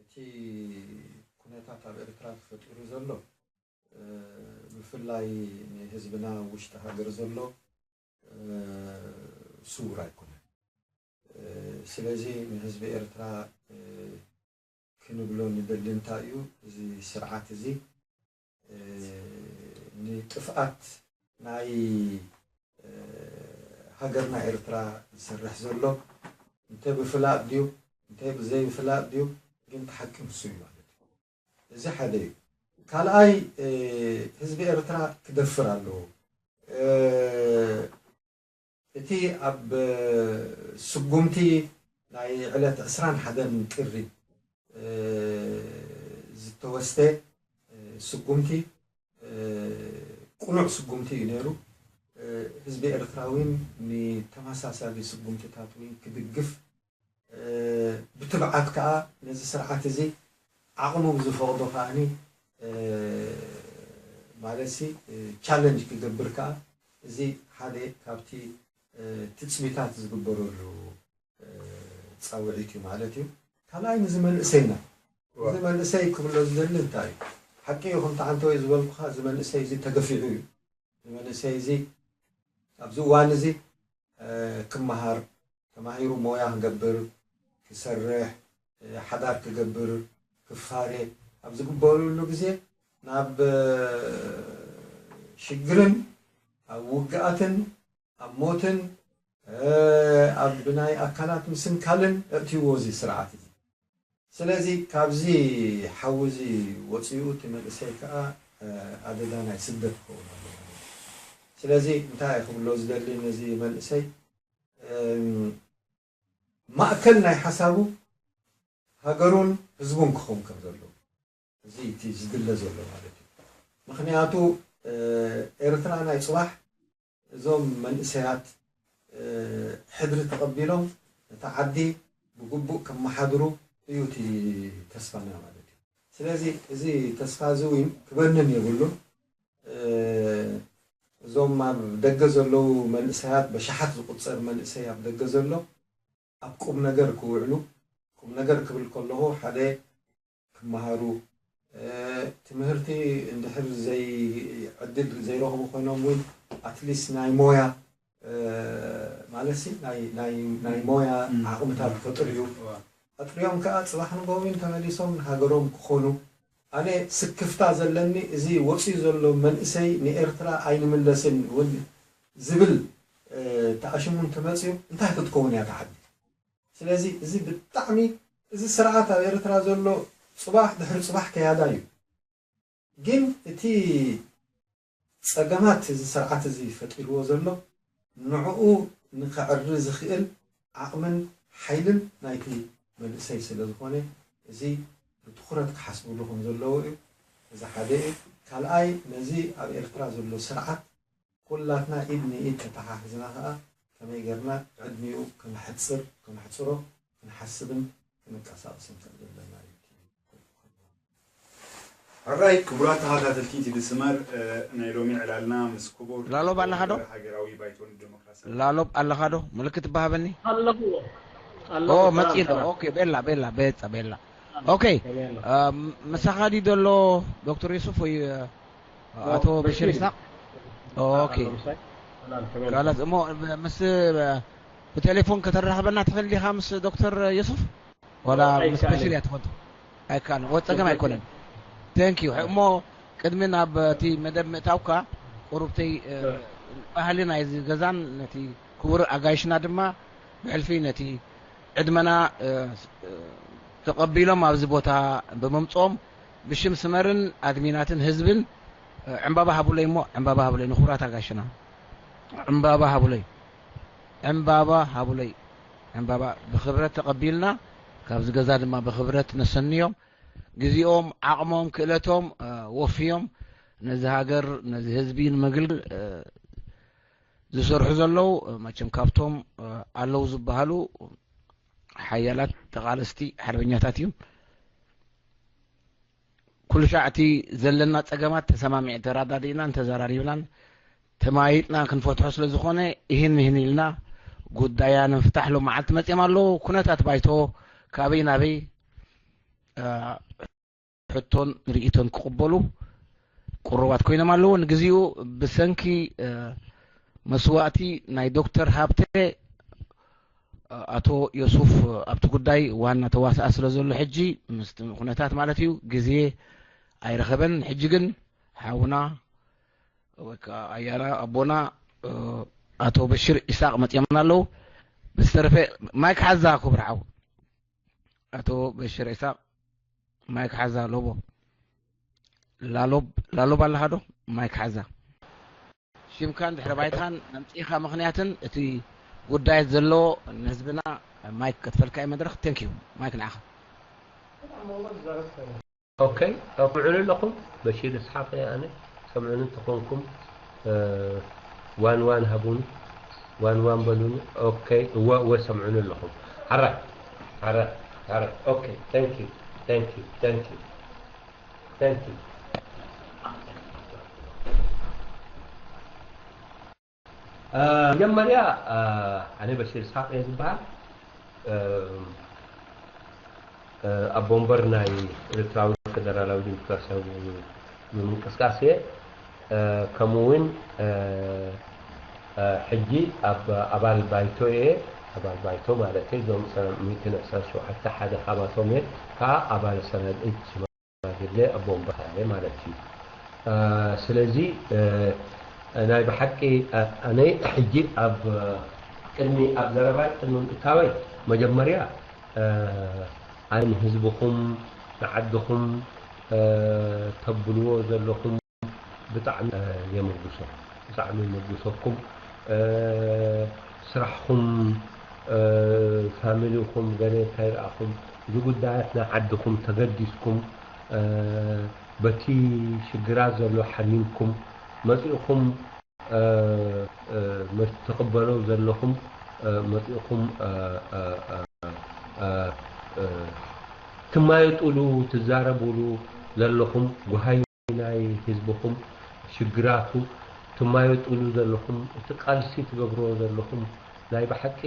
እቲ ኩነታት ኣብ ኤርትራ ተፈጢሩ ዘሎ፣ ብፍላይ ንህዝብና ውሽጢ ሃገር ዘሎ ስውር ኣይኮነን። ስለዚ ንህዝቢ ኤርትራ ክንብሎ ንደሊ እንታይ እዩ፣ እዚ ስርዓት እዚ ንጥፍኣት ናይ ሃገርና ኤርትራ ዝሰርሕ ዘሎ፣ እንተ ብፍላጥ ድዩ እንተ ብዘይፍላጥ ድዩ፣ ግን እቲ ሓቂ ንሱ እዩ ማለት እዩ። እዚ ሓደ እዩ። ካልኣይ፣ ህዝቢ ኤርትራ ክደፍር ኣለዎ። እቲ ኣብ ስጉምቲ ናይ ዕለት ዕስራን ሓደን ጥሪ ዝተወስደ ስጉምቲ ቅኑዕ ስጉምቲ እዩ ነይሩ። ህዝቢ ኤርትራ እውን ንተመሳሳሊ ስጉምትታት እውን ክድግፍ ብትብዓት ከኣ ነዚ ስርዓት እዚ ዓቕሙ ብዝፈቕዶ ከኣ ማለትሲ ቻለንጅ ክገብር ከኣ እዚ ሓደ ካብቲ ትፅቢታት ዝግበረሉ ፃውዒት እዩ ማለት እዩ። ካልኣይ ንዚ መንእሰይና እዚ መንእሰይ ክብሎ ዝደሊ እንታይ እዩ? ሓቂ እዩ ከምቲ ዓንተወይ ዝበልኩኻ እዚ መንእሰይ እዚ ተገፊዑ እዩ። እዚ መንእሰይ እዚ ኣብዚ እዋን እዚ ክመሃር ተማሂሩ ሞያ ክገብር ክሰርሕ ሓዳር ክገብር ክፋሬ ኣብ ዝግበረሉ ግዜ ናብ ሽግርን ኣብ ውግኣትን ኣብ ሞትን ኣብ ናይ ኣካላት ምስንካልን እእትይዎ እዚ ስርዓት እዚ። ስለዚ ካብዚ ሓዊ እዚ ወፂኡ እቲ መንእሰይ ከዓ ኣደዳ ናይ ስደት ክኸውን ኣለዎ ማለት እዩ። ስለዚ እንታይ እየ ክብሎ ዝደሊ ነዚ መንእሰይ ማእከል ናይ ሓሳቡ ሃገሩን ህዝቡን ክኸውን ከም ዘለዎ እዚ እቲ ዝድለ ዘሎ ማለት እዩ። ምክንያቱ ኤርትራ ናይ ፅባሕ እዞም መንእሰያት ሕድሪ ተቐቢሎም ነታ ዓዲ ብግቡእ ከመሓድሩ እዩ እቲ ተስፋና ማለት እዩ። ስለዚ እዚ ተስፋ እዚ እውን ክበንን የብሉን። እዞም ኣብ ደገ ዘለዉ መንእሰያት በሽሓት ዝቑጸር መንእሰይ ኣብ ደገ ዘሎ ኣብ ቁም ነገር ክውዕሉ ቁም ነገር ክብል ከለኹ ሓደ ክመሃሩ ትምህርቲ እንድሕር ዘይ ዕድል ዘይረኽቡ ኮይኖም እውን ኣትሊስት ናይ ሞያ ማለት ሲ ናይ ሞያ ዓቕምታት ከጥርዩ ኣጥርዮም ከዓ ፅባሕ ንጎ እውን ተመሊሶም ንሃገሮም ክኾኑ ኣነ ስክፍታ ዘለኒ፣ እዚ ወፂኡ ዘሎ መንእሰይ ንኤርትራ ኣይንምለስን እውን ዝብል ተኣሽሙ እንተመፅኡ እንታይ ክትከውን እያ እታ ዓዲ? ስለዚ እዚ ብጣዕሚ፣ እዚ ስርዓት ኣብ ኤርትራ ዘሎ ፅባሕ ድሕሪ ፅባሕ ከያዳ እዩ። ግን እቲ ፀገማት እዚ ስርዓት እዚ ፈጢርዎ ዘሎ ንዕኡ ንኸዕሪ ዝኽእል ዓቕምን ሓይልን ናይቲ መንእሰይ ስለ ዝኾነ፣ እዚ ብትኹረት ክሓስብሉ ከም ዘለዎ እዩ። እዚ ሓደ እዩ። ካልኣይ፣ ነዚ ኣብ ኤርትራ ዘሎ ስርዓት ኩላትና ኢድ ንኢድ ተተሓሒዝና ከኣ ከመይ ጌርና ዕድሚኡ ከነሕጽር፣ ከነሕጽሮ ክንሓስብን ክንቀሳቐስን ከም ዘለና እዩ። ሕራይ ክቡራት ተኸታተልቲ ቲቪ ስመር፣ ናይ ሎሚ ዕላልና ምስ ክቡር ላሎብ ኣለኻ ዶ? ሃገራዊ ባይቶን ዲሞክራሲ ላሎብ ኣለኻ ዶ? ምልክት ይበሃበኒ። ኣለኹ ኦ ኣለኹ መጺ ዶ? ሰላም ኦኬ ቤላ ቤላ ቤጻ ቤላ። ኦኬ ሰላም እ፣ ምሳኻ ድዩ ዘሎ ዶክተር ዩሱፍ ወይ እ፣ ኣቶ በሽር በሽር። ይስሐቅ? ኦኬ ሰላም ሰላም ከመይ ካላስ እሞ ምስ እ፣ ብቴሌፎን ከተራኽበና ትኽእል ዲኻ ምስ ዶክተር ዩሱፍ? ዋላ ምስ ኣይከኣልን። በሽር እያ ትኾን? ኣይከኣልን። ወ- ጸገም ኣይኮነን። Thank you። እሞ ቅድሚ ናብ እቲ መደብ ምእታውካ ቁሩብተይ እ፣ ባህሊ ናይዚ ገዛን ነቲ ክቡር ኣጋይሽና ድማ ብሕልፊ ነቲ ዕድመና እ፣ እ፣ ተቐቢሎም ኣብዚ ቦታ ብምምፅኦም ብሽም ስመርን ኣድሚናትን ህዝብን እ፣ ዕምባባ ሃቡለይ እሞ ዕምባባ ሃቡለይ ንክቡራት ኣጋይሽና ዕምባባ ሃቡለይ ዕምባባ ሃቡለይ ዕምባባ ብኽብረት ተቐቢልና ካብዚ ገዛ ድማ ብኽብረት ነሰንዮም። ግዜኦም፣ ዓቕሞም፣ ክእለቶም እ፣ ወፍዮም ነዚ ሃገር ነዚ ህዝቢ ንምግልጋል እ፣ ዝሰርሑ ዘለዉ እ፣ መቸም ካብቶም እ፣ ኣለዉ ዝበሃሉ ሓያላት ተቓለስቲ ሓርበኛታት እዮም። ኩሉ ሻዕ እቲ ዘለና ጸገማት ተሰማሚዕ ተራዳዲእናን ተዘራሪብናን ተማይጥና ክንፈትሖ ስለ ዝኾነ ይህን ይህን ኢልና ጉዳያ ንምፍታሕ ሎም መዓልቲ መጺኦም ኣለዉ። ኩነታት ባይቶ ካበይ ናበይ እ፣ ሕቶን ርእይቶን ክቕበሉ ቅሩባት ኮይኖም ኣለዉ። ንግዚኡ ብሰንኪ እ፣ መስዋእቲ ናይ ዶክተር ሃብተ እ፣ ኣቶ ዮሱፍ ኣብቲ ጉዳይ ዋና ተዋስኣ ስለ ዘሎ ሕጂ ምስቲ ኩነታት ማለት እዩ ግዜ ኣይረኸበን። ሕጂ ግን ሓውና ወይ ከዓ ኣያና ኣቦና እ፣ ኣቶ በሽር ኢሳቅ መፅኦምና ኣለዉ። ብዝተረፈ ማይክ ሓዛ ክቡር ሓው ኣቶ በሽር ኢሳቅ ማይክ ሓዛ ሎቦ ላሎብ ላሎብ ኣለኻ ዶ? ማይክ ሓዛ። ሽምካን ድሕረ ባይታን መምፅኢኻ ምኽንያትን እቲ ጉዳያት ዘለዎ ንህዝብና ማይክ ከትፈልካ እዩ መድረኽ። Thank you። ማይክ ንዓኻ። ኦኬ፣ ሰምዑኒ ኣለኹም? በሺር እስሓቕ እየ ኣነ። ሰምዑኒ እንተኾንኩም ዋን ዋን ሃቡኒ፣ ዋን ዋን በሉኒ። ኦኬ፣ እወ እወ ሰምዑኒ ኣለኹም። ሓራይ ሓራይ ሓራይ። ኦኬ፣ thank you thank you thank you thank you። መጀመርያ ኣነ በሽር እስሓቅ እየ ዝበሃል። ኣቦ ወንበር ናይ ኤርትራዊ ፌደራላዊ ዲሞክራሲያዊ ምንቅስቃስ እየ። ከምኡ እውን ሕጂ ኣብ ኣባል ባይቶ እየ። ኣባል ባይቶ ማለት እዞም ሚእትን ዕስራን ሸውዓተ ሓደ ካባቶም እየ። ከዓ ኣባል ሰናድእት ሽማግለ ኣቦ ወንበር እየ ማለት እዩ። ስለዚ ናይ ብሓቂ ኣነ ሕጂ ኣብ ቅድሚ ኣብ ዘረባይ ቅድሚ ምእታወይ መጀመርያ ኣነ ንህዝብኹም ንዓድኹም ተብልዎ ዘለኹም ብጣዕሚ የመጉሶ ብጣዕሚ የመጉሰኩም። ስራሕኹም ፋሚሊኹም ገለ እንታይ ረኣኹም እዚ ጉዳያት ናይ ዓድኹም ተገዲስኩም በቲ ሽግራት ዘሎ ሓሚምኩም መፂእኹም ትቕበለው ዘለኹም መፂእኹም ትማየጥሉ ትዛረብሉ ዘለኹም ጉሃይ ናይ ህዝብኹም ሽግራቱ ትማየጥሉ ዘለኹም እቲ ቃልሲ ትገብርዎ ዘለኹም ናይ ብሓቂ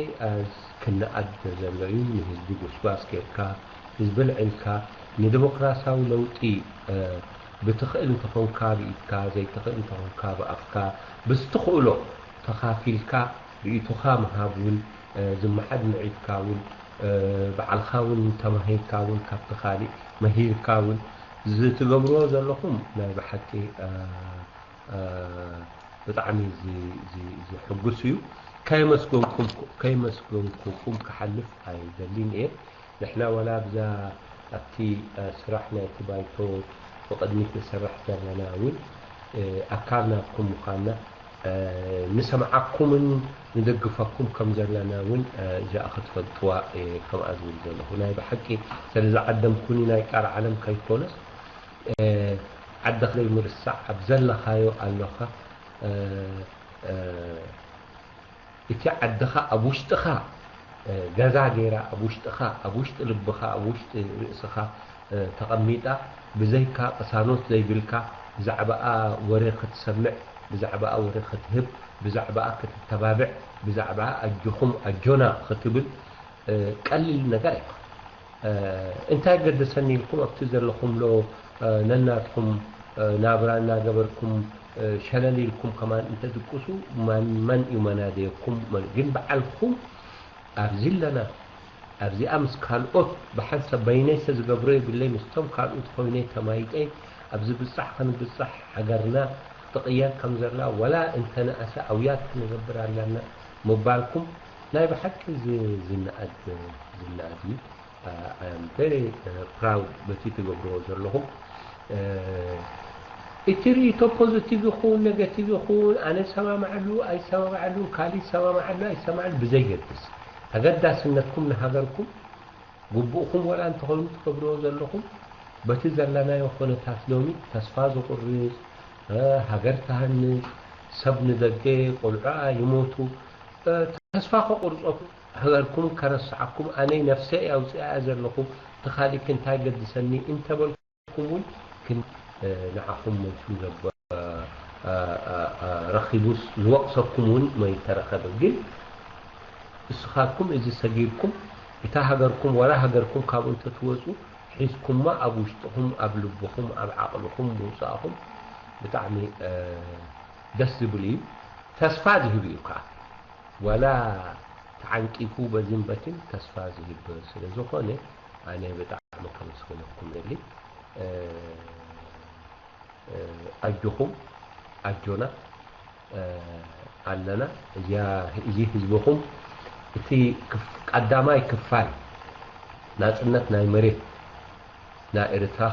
ክነኣድ ዘሎ እዩ። ንህዝቢ ጉስጓስ ጌርካ ህዝቢ ኣልዒልካ ንዲሞክራሲያዊ ለውጢ ብትኽእል እንተኾንካ ብኢድካ ዘይትኽእል እንተኾንካ ብኣፍካ ብዝትኽእሎ ተኻፊልካ ርእይቶኻ ምሃብ እውን ዝመሓድ ምዒትካ እውን ባዕልኻ እውን ተማሂርካ እውን ካብቲ ካሊእ መሂርካ እውን ዝትገብርዎ ዘለኹም ናይ ብሓቂ ብጣዕሚ ዘሕጉስ እዩ። ከይመስገንኩኩም ክሓልፍ ኣይደልን እየ። ንሕና ዋላ ኣብዛ ኣብቲ ስራሕ ናይቲ ባይቶ ብቕድሚት ንሰርሕ ዘለና እውን ኣካል ናትኩም ምዃንና ንሰምዓኩምን ንደግፈኩም ከም ዘለና እውን እዚኣ ክትፈልጥዋ እየ ከምኣ ዝብል ዘለኹ። ናይ ብሓቂ ስለ ዝዓደምኩኒ ናይ ቃል ዓለም ከይኮነስ ዓድኻ ዘይምርሳዕ ኣብ ዘለኻዮ ኣለኻ። እቲ ዓድኻ ኣብ ውሽጥኻ ገዛ ገይራ ኣብ ውሽጥኻ ኣብ ውሽጢ ልብኻ ኣብ ውሽጢ ርእስኻ ተቐሚጣ ብዘይካ ቅሳኖት ዘይብልካ ብዛዕባኣ ወረ ክትሰምዕ ብዛዕባኣ ወረ ክትህብ ብዛዕባኣ ክትተባብዕ ብዛዕባኣ ኣጆኹም ኣጆና ክትብል ቀሊል ነገር ኣይኮን። እንታይ ገደሰኒ ኢልኩም ኣብቲ ዘለኹምሎ ነናትኩም ናብራ እናገበርኩም ሸለል ኢልኩም ከማን እንተድቅሱ መን እዩ መናደየኩም? ግን በዓልኩም ኣብዚ ኣለና ኣብዚኣ ምስ ካልኦት ብሓንሳብ በይነይ ሰ ዝገብሮ የብለይ ምስቶም ካልኦት ኮይነ ተማይጠ ኣብዚ ብጻሕ ክንብጻሕ ሃገርና ክትቕየር ከም ዘላ ወላ እንተነኣሰ ኣውያት ክንገብር ኣለና ምባልኩም ናይ ብሓቂ ዝነኣድ ዝነኣድ እዩ። I am very proud በቲ ትገብርዎ ዘለኹም። እቲ ርእይቶ ፖዚቲቭ ይኹን ኔጋቲቭ ይኹን ኣነ ሰማማዓሉ ኣይሰማማዓሉ ካሊእ ሰማማዓሉ ኣይሰማማዓሉ ብዘይገድስ ተገዳስነትኩም ንሃገርኩም ግቡእኹም ወላ እንተኾይኑ ትገብርዎ ዘለኹም በቲ ዘለናዮ ኩነታት ሎሚ ተስፋ ዘቑርጽ ሃገር ትሃንጽ ሰብ ንደገ ቆልዑኣ ይሞቱ ተስፋ ከቑርጸኩም ሃገርኩም ከረስዓኩም ኣነይ ነፍሰይ ኣውጺኣ ዘለኹ ትኻሊክ እንታይ ገድሰኒ እንተበልኩም እውን ግን ንዓኹም መልሱ ረኺቡስ ዝወቕሰኩም እውን መይተረኸበ ግን እስኻትኩም እዚ ሰጊርኩም እታ ሃገርኩም ወላ ሃገርኩም ካብኡ እንተትወፁ ሒዝኩማ ኣብ ውሽጥኹም ኣብ ልብኹም ኣብ ዓቕልኹም ምውፃእኹም ብጣዕሚ ደስ ዝብል እዩ ተስፋ ዝህብ እዩ ከዓ ዋላ ተዓንቂፉ በዚን በትን ተስፋ ዝህብ ስለ ዝኾነ ኣነ ብጣዕሚ ከመስግነኩም ደሊ ኣጆኹም ኣጆና ኣለና እዚ ህዝብኹም እቲ ቀዳማይ ክፋል ናፅነት ናይ መሬት ናይ ኤርትራ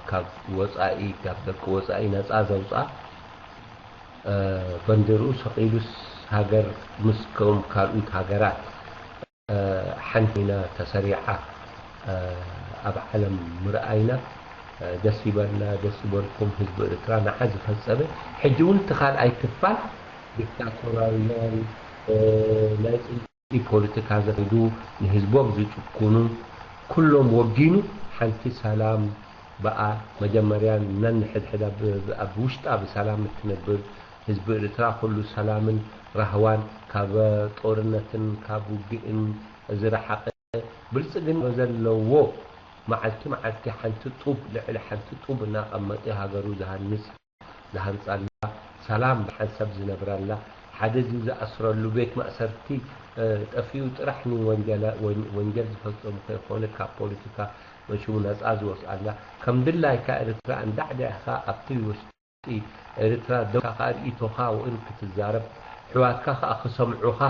ካብ ወፃኢ ካብ ደቂ ወፃኢ ነፃ ዘውፅኣ በንደርኡ ሰቒሉስ ሃገር ምስ ከም ካልኡት ሃገራት ሓንቲ ኢና ተሰሪዓ ኣብ ዓለም ምርኣይና ደስ ይበልና ደስ ይበልኩም ህዝቢ ኤርትራ ንዓ ዝፈፀመ ሕጂ እውን እቲ ካልኣይ ክፋል ዲክታቶራውያን ናይ ፅልኢ ፖለቲካ ዘካይዱ ንህዝቦም ዝጭኩኑ ኩሎም ወጊኑ ሓንቲ ሰላም ብኣ መጀመርያ ነንሕድሕዳ ኣብ ውሽጣ ብሰላም እትነብር ህዝቢ ኤርትራ ኩሉ ሰላምን ራህዋን ካብ ጦርነትን ካብ ውግእን ዝረሓቐ ብልጽግና ዘለዎ መዓልቲ መዓልቲ ሓንቲ ጡብ ልዕሊ ሓንቲ ጡብ እናቐመጠ ሃገሩ ዝሃንጽ ዝሃንጻላ ሰላም ብሓንሳብ ዝነብራላ ሓደ እዚ ዝኣስረሉ ቤት ማእሰርቲ ጠፊኡ ጥራሕ ንወንጀል ዝፈጸሙ ከይኮነ ካብ ፖለቲካ መሽሙ ነጻ ዝወፅኣላ ከም ድላይካ ኤርትራ እንዳዕዳዕካ ኣብቲ ውሽጢ ኤርትራ ደውካ ከዓ ርእይቶኻ እውን ክትዛረብ ኣሕዋትካ ከዓ ክሰምዑኻ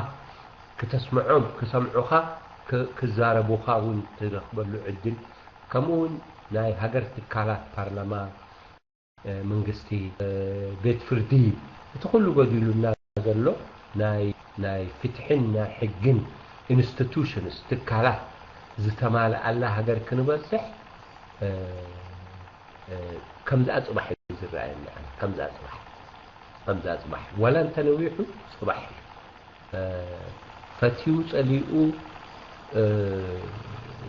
ክተስምዖም ክሰምዑኻ ክዛረቡኻ እውን ትረኽበሉ ዕድል ከምኡ እውን ናይ ሃገር ትካላት ፓርላማ መንግስቲ ቤት ፍርዲ እቲ ኩሉ ጎዲሉና ዘሎ ናይ ናይ ፍትሕን ናይ ሕግን ኢንስቲቱሽንስ ትካላት ዝተማልኣላ ሃገር ክንበፅሕ ከምዛ ፅባሕ እዩ ዝረኣየኒ ከምዛ ፅባሕ ከምዛ ፅባሕ ዋላ እንተነዊሑ ፅባሕ እዩ ፈትዩ ጸሊኡ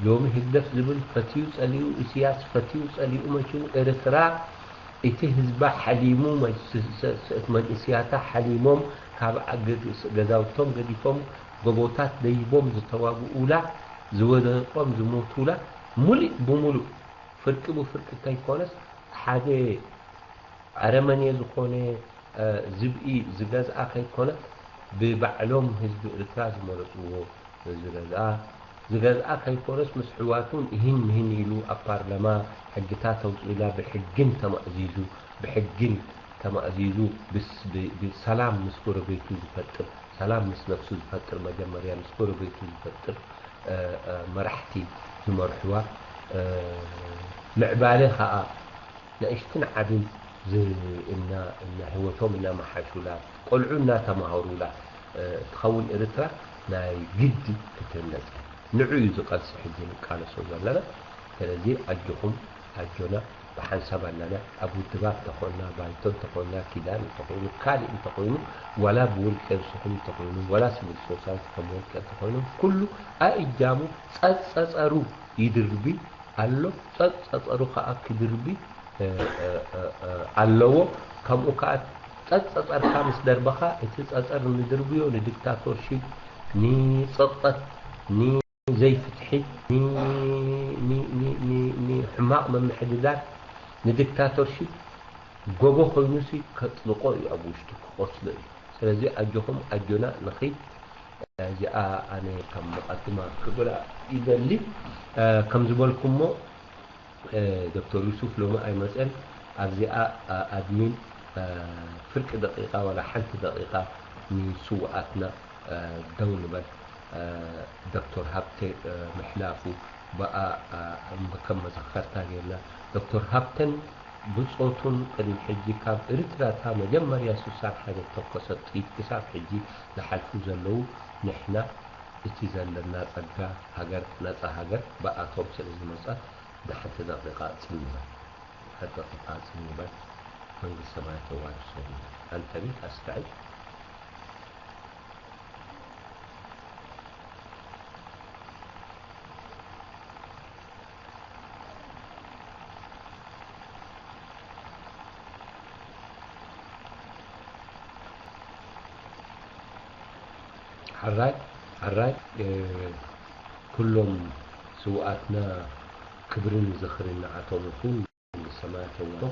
ሎሚ ህግደፍ ዝብል ፈትዩ ጸሊኡ ኢስያስ ፈትዩ ጸሊኡ መችው ኤርትራ እቲ ህዝባ ሓሊሙ መንእስያታ ሓሊሞም ካብ ገዛውቶም ገዲፎም ጎቦታት ደይቦም ዝተዋግኡላ ዝወደቆም ዝሞቱላ ሙሉእ ብሙሉእ ፍርቂ ብፍርቂ ከይኮነስ ሓደ ኣረመኔ ዝኾነ ዝብኢ ዝገዝኣ ከይኮነት ብባዕሎም ህዝቢ ኤርትራ ዝመረፅዎ ዝገዝኣ ዝገዝኣ ከይኮነስ ምስ ኣሕዋቱን እሂን ምሂን ኢሉ ኣብ ፓርላማ ሕግታት ኣውጺኡላ ብሕግን ተማእዚዙ ብሕግን ተማእዚዙ ብስ- ብ- ብሰላም ምስ ጎረቤቱ ዝፈጥር ሰላም ምስ ነፍሱ ዝፈጥር መጀመርያ ምስ ጎረቤቱ ዝፈጥር እ፣ እ፣ መራሕቲ ዝመርሕዋ እ፣ ምዕባለ ከዓ ንእሽትን ዓብን ዝ- እና እና ህይወቶም እናመሓሹላ ቆልዑ እናተማሃሩላ እ፣ ትኸውን ኤርትራ ናይ ግዲ ክትህነፅ እያ። ንዑ እዩ ዝቐልሲ ሕጂ ንቃለሶ ዘለና። ስለዚ ኣጆኹም ኣጆና ብሓንሳብ ኣለና ኣብ ውድባት እንተኾንና ባይቶ እንተኾንና ኪዳን እንተኾይኑ ካልእ እንተኾይኑ ዋላ ብውልቀ ንስኹም እንተኾይኑ ዋላ ስብል ሶሳይቲ ከም ወልቀ እንተኾይኑ ኩሉ ኣእጃሙ ጸጸጸሩ ይድርቢ ኣሎ። ጸጸጸሩ ከዓ ክድርቢ ኣለዎ። ከምኡ ከዓ ጸጸጸርካ ምስ ደርበኻ እቲ ጸጸር ንድርብዮ ንዲክታቶርሺፕ ንጸቕጠት ንዘይፍትሒ ንሕማቕ ምምሕድዳር ንዲክታቶርሺፕ ጎቦ ኮይኑሲ ከጥልቆ እዩ ኣብ ውሽጡ ክቆስሎ እዩ። ስለዚ ኣጆኹም ኣጆና ንኺድ። እዚኣ ኣነ ከም መቐድማ ክብላ ይደሊ። ከም ዝበልኩሞ ዶክተር ዩሱፍ ሎሚ ኣይመፀን ኣብዚኣ ኣድሚን ፍርቂ ደቂቃ ዋላ ሓንቲ ደቂቃ ንስውኣትና ደው ንበል። ዶክተር ሃብተ ምሕላፉ ብኣ ከም መዘኸርታ ጌርና ዶክተር ሃብተን ብጾቱን ቅድሚ ሕጂ ካብ ኤርትራ እታ መጀመርያ ስሳን ሓደ ተኮሰት ጥይት ክሳብ ሕጂ ዝሓልፉ ዘለዉ ንሕና እቲ ዘለና ጸጋ ሃገር ነጻ ሃገር ብኣቶም ስለ ዝመጸት ንሓንቲ ደቂቃ ጽን ንበል። ሓንቲ ደቂቃ ጽን ንበል። መንግስተ ሰማያት የዋርሶ። ኣንተ ቤት ኣስተዕል። ሕራይ ሕራይ ኩሎም ስውኣትና ክብርን ዝኽርን ንዓቶም ይኹን። ሰማያት የዋርሶ።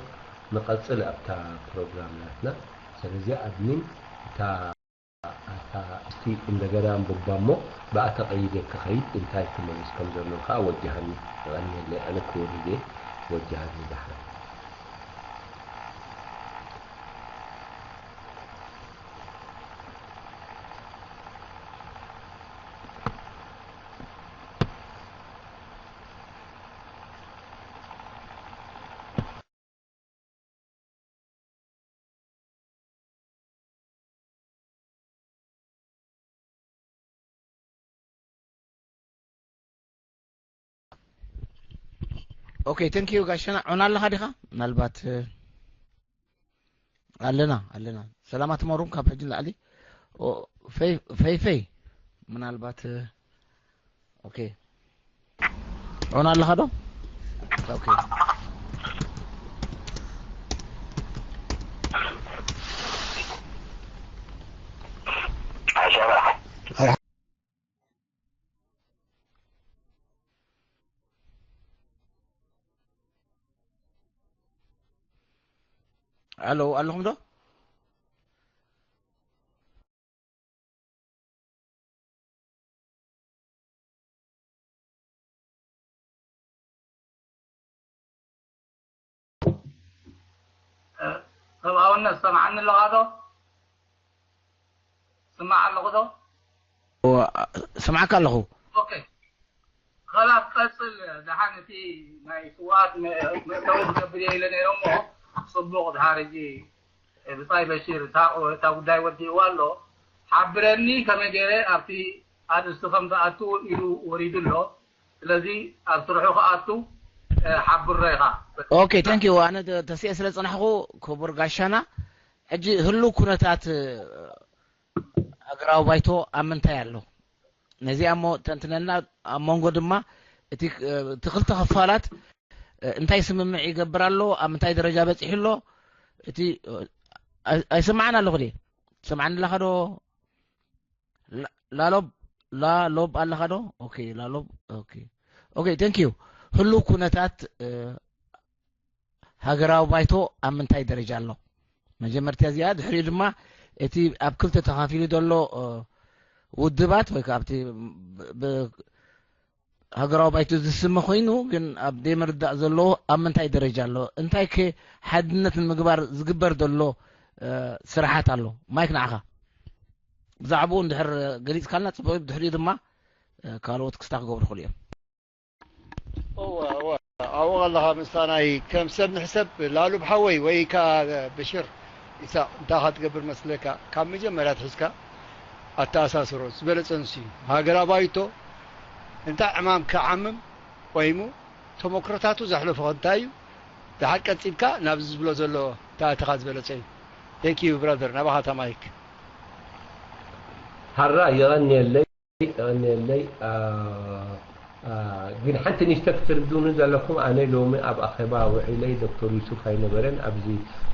ንቐጽል ኣብታ ፕሮግራም ናትና። ስለዚ ኣድሚን እታ ኣታ እስቲ እንደገና ኣንብባ እሞ ብኣ ተቐይደ ክኸይድ እንታይ ክመልስ ከም ዘለዉ ከዓ ወጃሃኒ። የቐንየለይ ኣነ ክወርድ እየ። ወጃሃኒ ደሓን። ኦኬ፣ thank you ጋሸና። ዑና ኣለኻ ዲኻ? ምናልባት ኣለና ኣለና። ሰላማት መሩም ካብ ሕጂ ንላዕሊ ፈይፈይ ምናልባት ኦኬ። ዑና ኣለኻ ዶ? ኦኬ። ኣሎ ኣለኹም ዶ? ሰብኣውነት ሰምዓኒ ኣለኻ ዶ? ስማዕ ኣለኹ ዶ? ስማዕካ ኣለኹ። ኦኬ። ኸላስ ቀጽል። ደሓን እቲ ናይ ስውኣት መእተዊ ክገብር እየ ኢለ ነይረ እሞ ጽቡቕ። ድሓር ሕጂ ብጻይ በሺር እታ ጉዳይ ወዲእዋ ኣሎ። ሓብረኒ ከመይ ገይረ ኣብቲ ኣርእስቲ ከም ዝኣቱ ኢሉ ወሪዱ ኣሎ። ስለዚ ኣብ ስርሑ ክኣቱ ሓብሮ ኢኻ። ኦኬ፣ thank you። ኣነ ተሲኤ ስለ ዝጸናሕኩ ክቡር ጋሻና። ሕጂ ህሉው ኩነታት ሃገራዊ ባይቶ ኣብ ምንታይ ኣሎ? ነዚኣ እሞ ተንትነልና። ኣብ መንጎ ድማ እቲ እቲ ክልተ ክፋላት እንታይ ስምምዕ ይገብር ኣሎ? ኣብ ምንታይ ደረጃ በጺሑ ኣሎ? እቲ ኣይስማዕን ኣለኹ ድየ? ትሰምዓኒ ኣለኻ ዶ? ላሎብ ላሎብ ኣለኻ ዶ? ኦኬ ላሎብ። ኦኬ ኦኬ፣ thank you። ህሉው ኩነታት ሃገራዊ ባይቶ ኣብ ምንታይ ደረጃ ኣሎ? መጀመርታ እዚኣ፣ ድሕሪኡ ድማ እቲ ኣብ ክልተ ተኻፊሉ ዘሎ ውድባት ወይ ከዓ ኣብቲ ሃገራዊ ባይቶ ዝስመ ኮይኑ ግን ኣብ ዘይምርዳእ ዘለዎ ኣብ ምንታይ ደረጃ ኣሎ? እንታይ ከ ሓድነት ንምግባር ዝግበር ዘሎ ስራሓት ኣሎ? ማይክ ንዓኻ። ብዛዕባኡ እንድሕር ገሊጽካልና ጽቡቕ እዩ። ብድሕሪኡ ድማ ካልኦት ክስታ ክገብሩ ይኽእሉ እዮም። ኣብኡ ኣለኻ ምሳናይ ከም ሰብ ንሕሰብ ላሉ ብሓወይ ወይ ከ ብሽር ኢሳቕ እንታይ ኢኻ ትገብር መስለካ? ካብ መጀመርያ ኣትሒዝካ ኣተኣሳስሮ ዝበለጸ ንሱ እዩ። ሃገራዊ ባይቶ እንታይ ዕማም ክዓምም ቆይሙ ተመክሮታቱ ዘሕለፎ እንታይ እዩ? ድሓር ቀጺልካ ናብዚ ዝብሎ ዘሎ ተኣተኻ ዝበለጸ እዩ። Thank you brother ናባኻ እታ ማይክ። ሓራ የቐንየለይ የቐንየለይ። ግን ሓንቲ ንእሽተ ክትርድኡኒ ዘለኩም፣ ኣነ ሎሚ ኣብ ኣኼባ ውዒለይ ዶክተር ዩሱፍ ኣይነበረን። ኣብዚ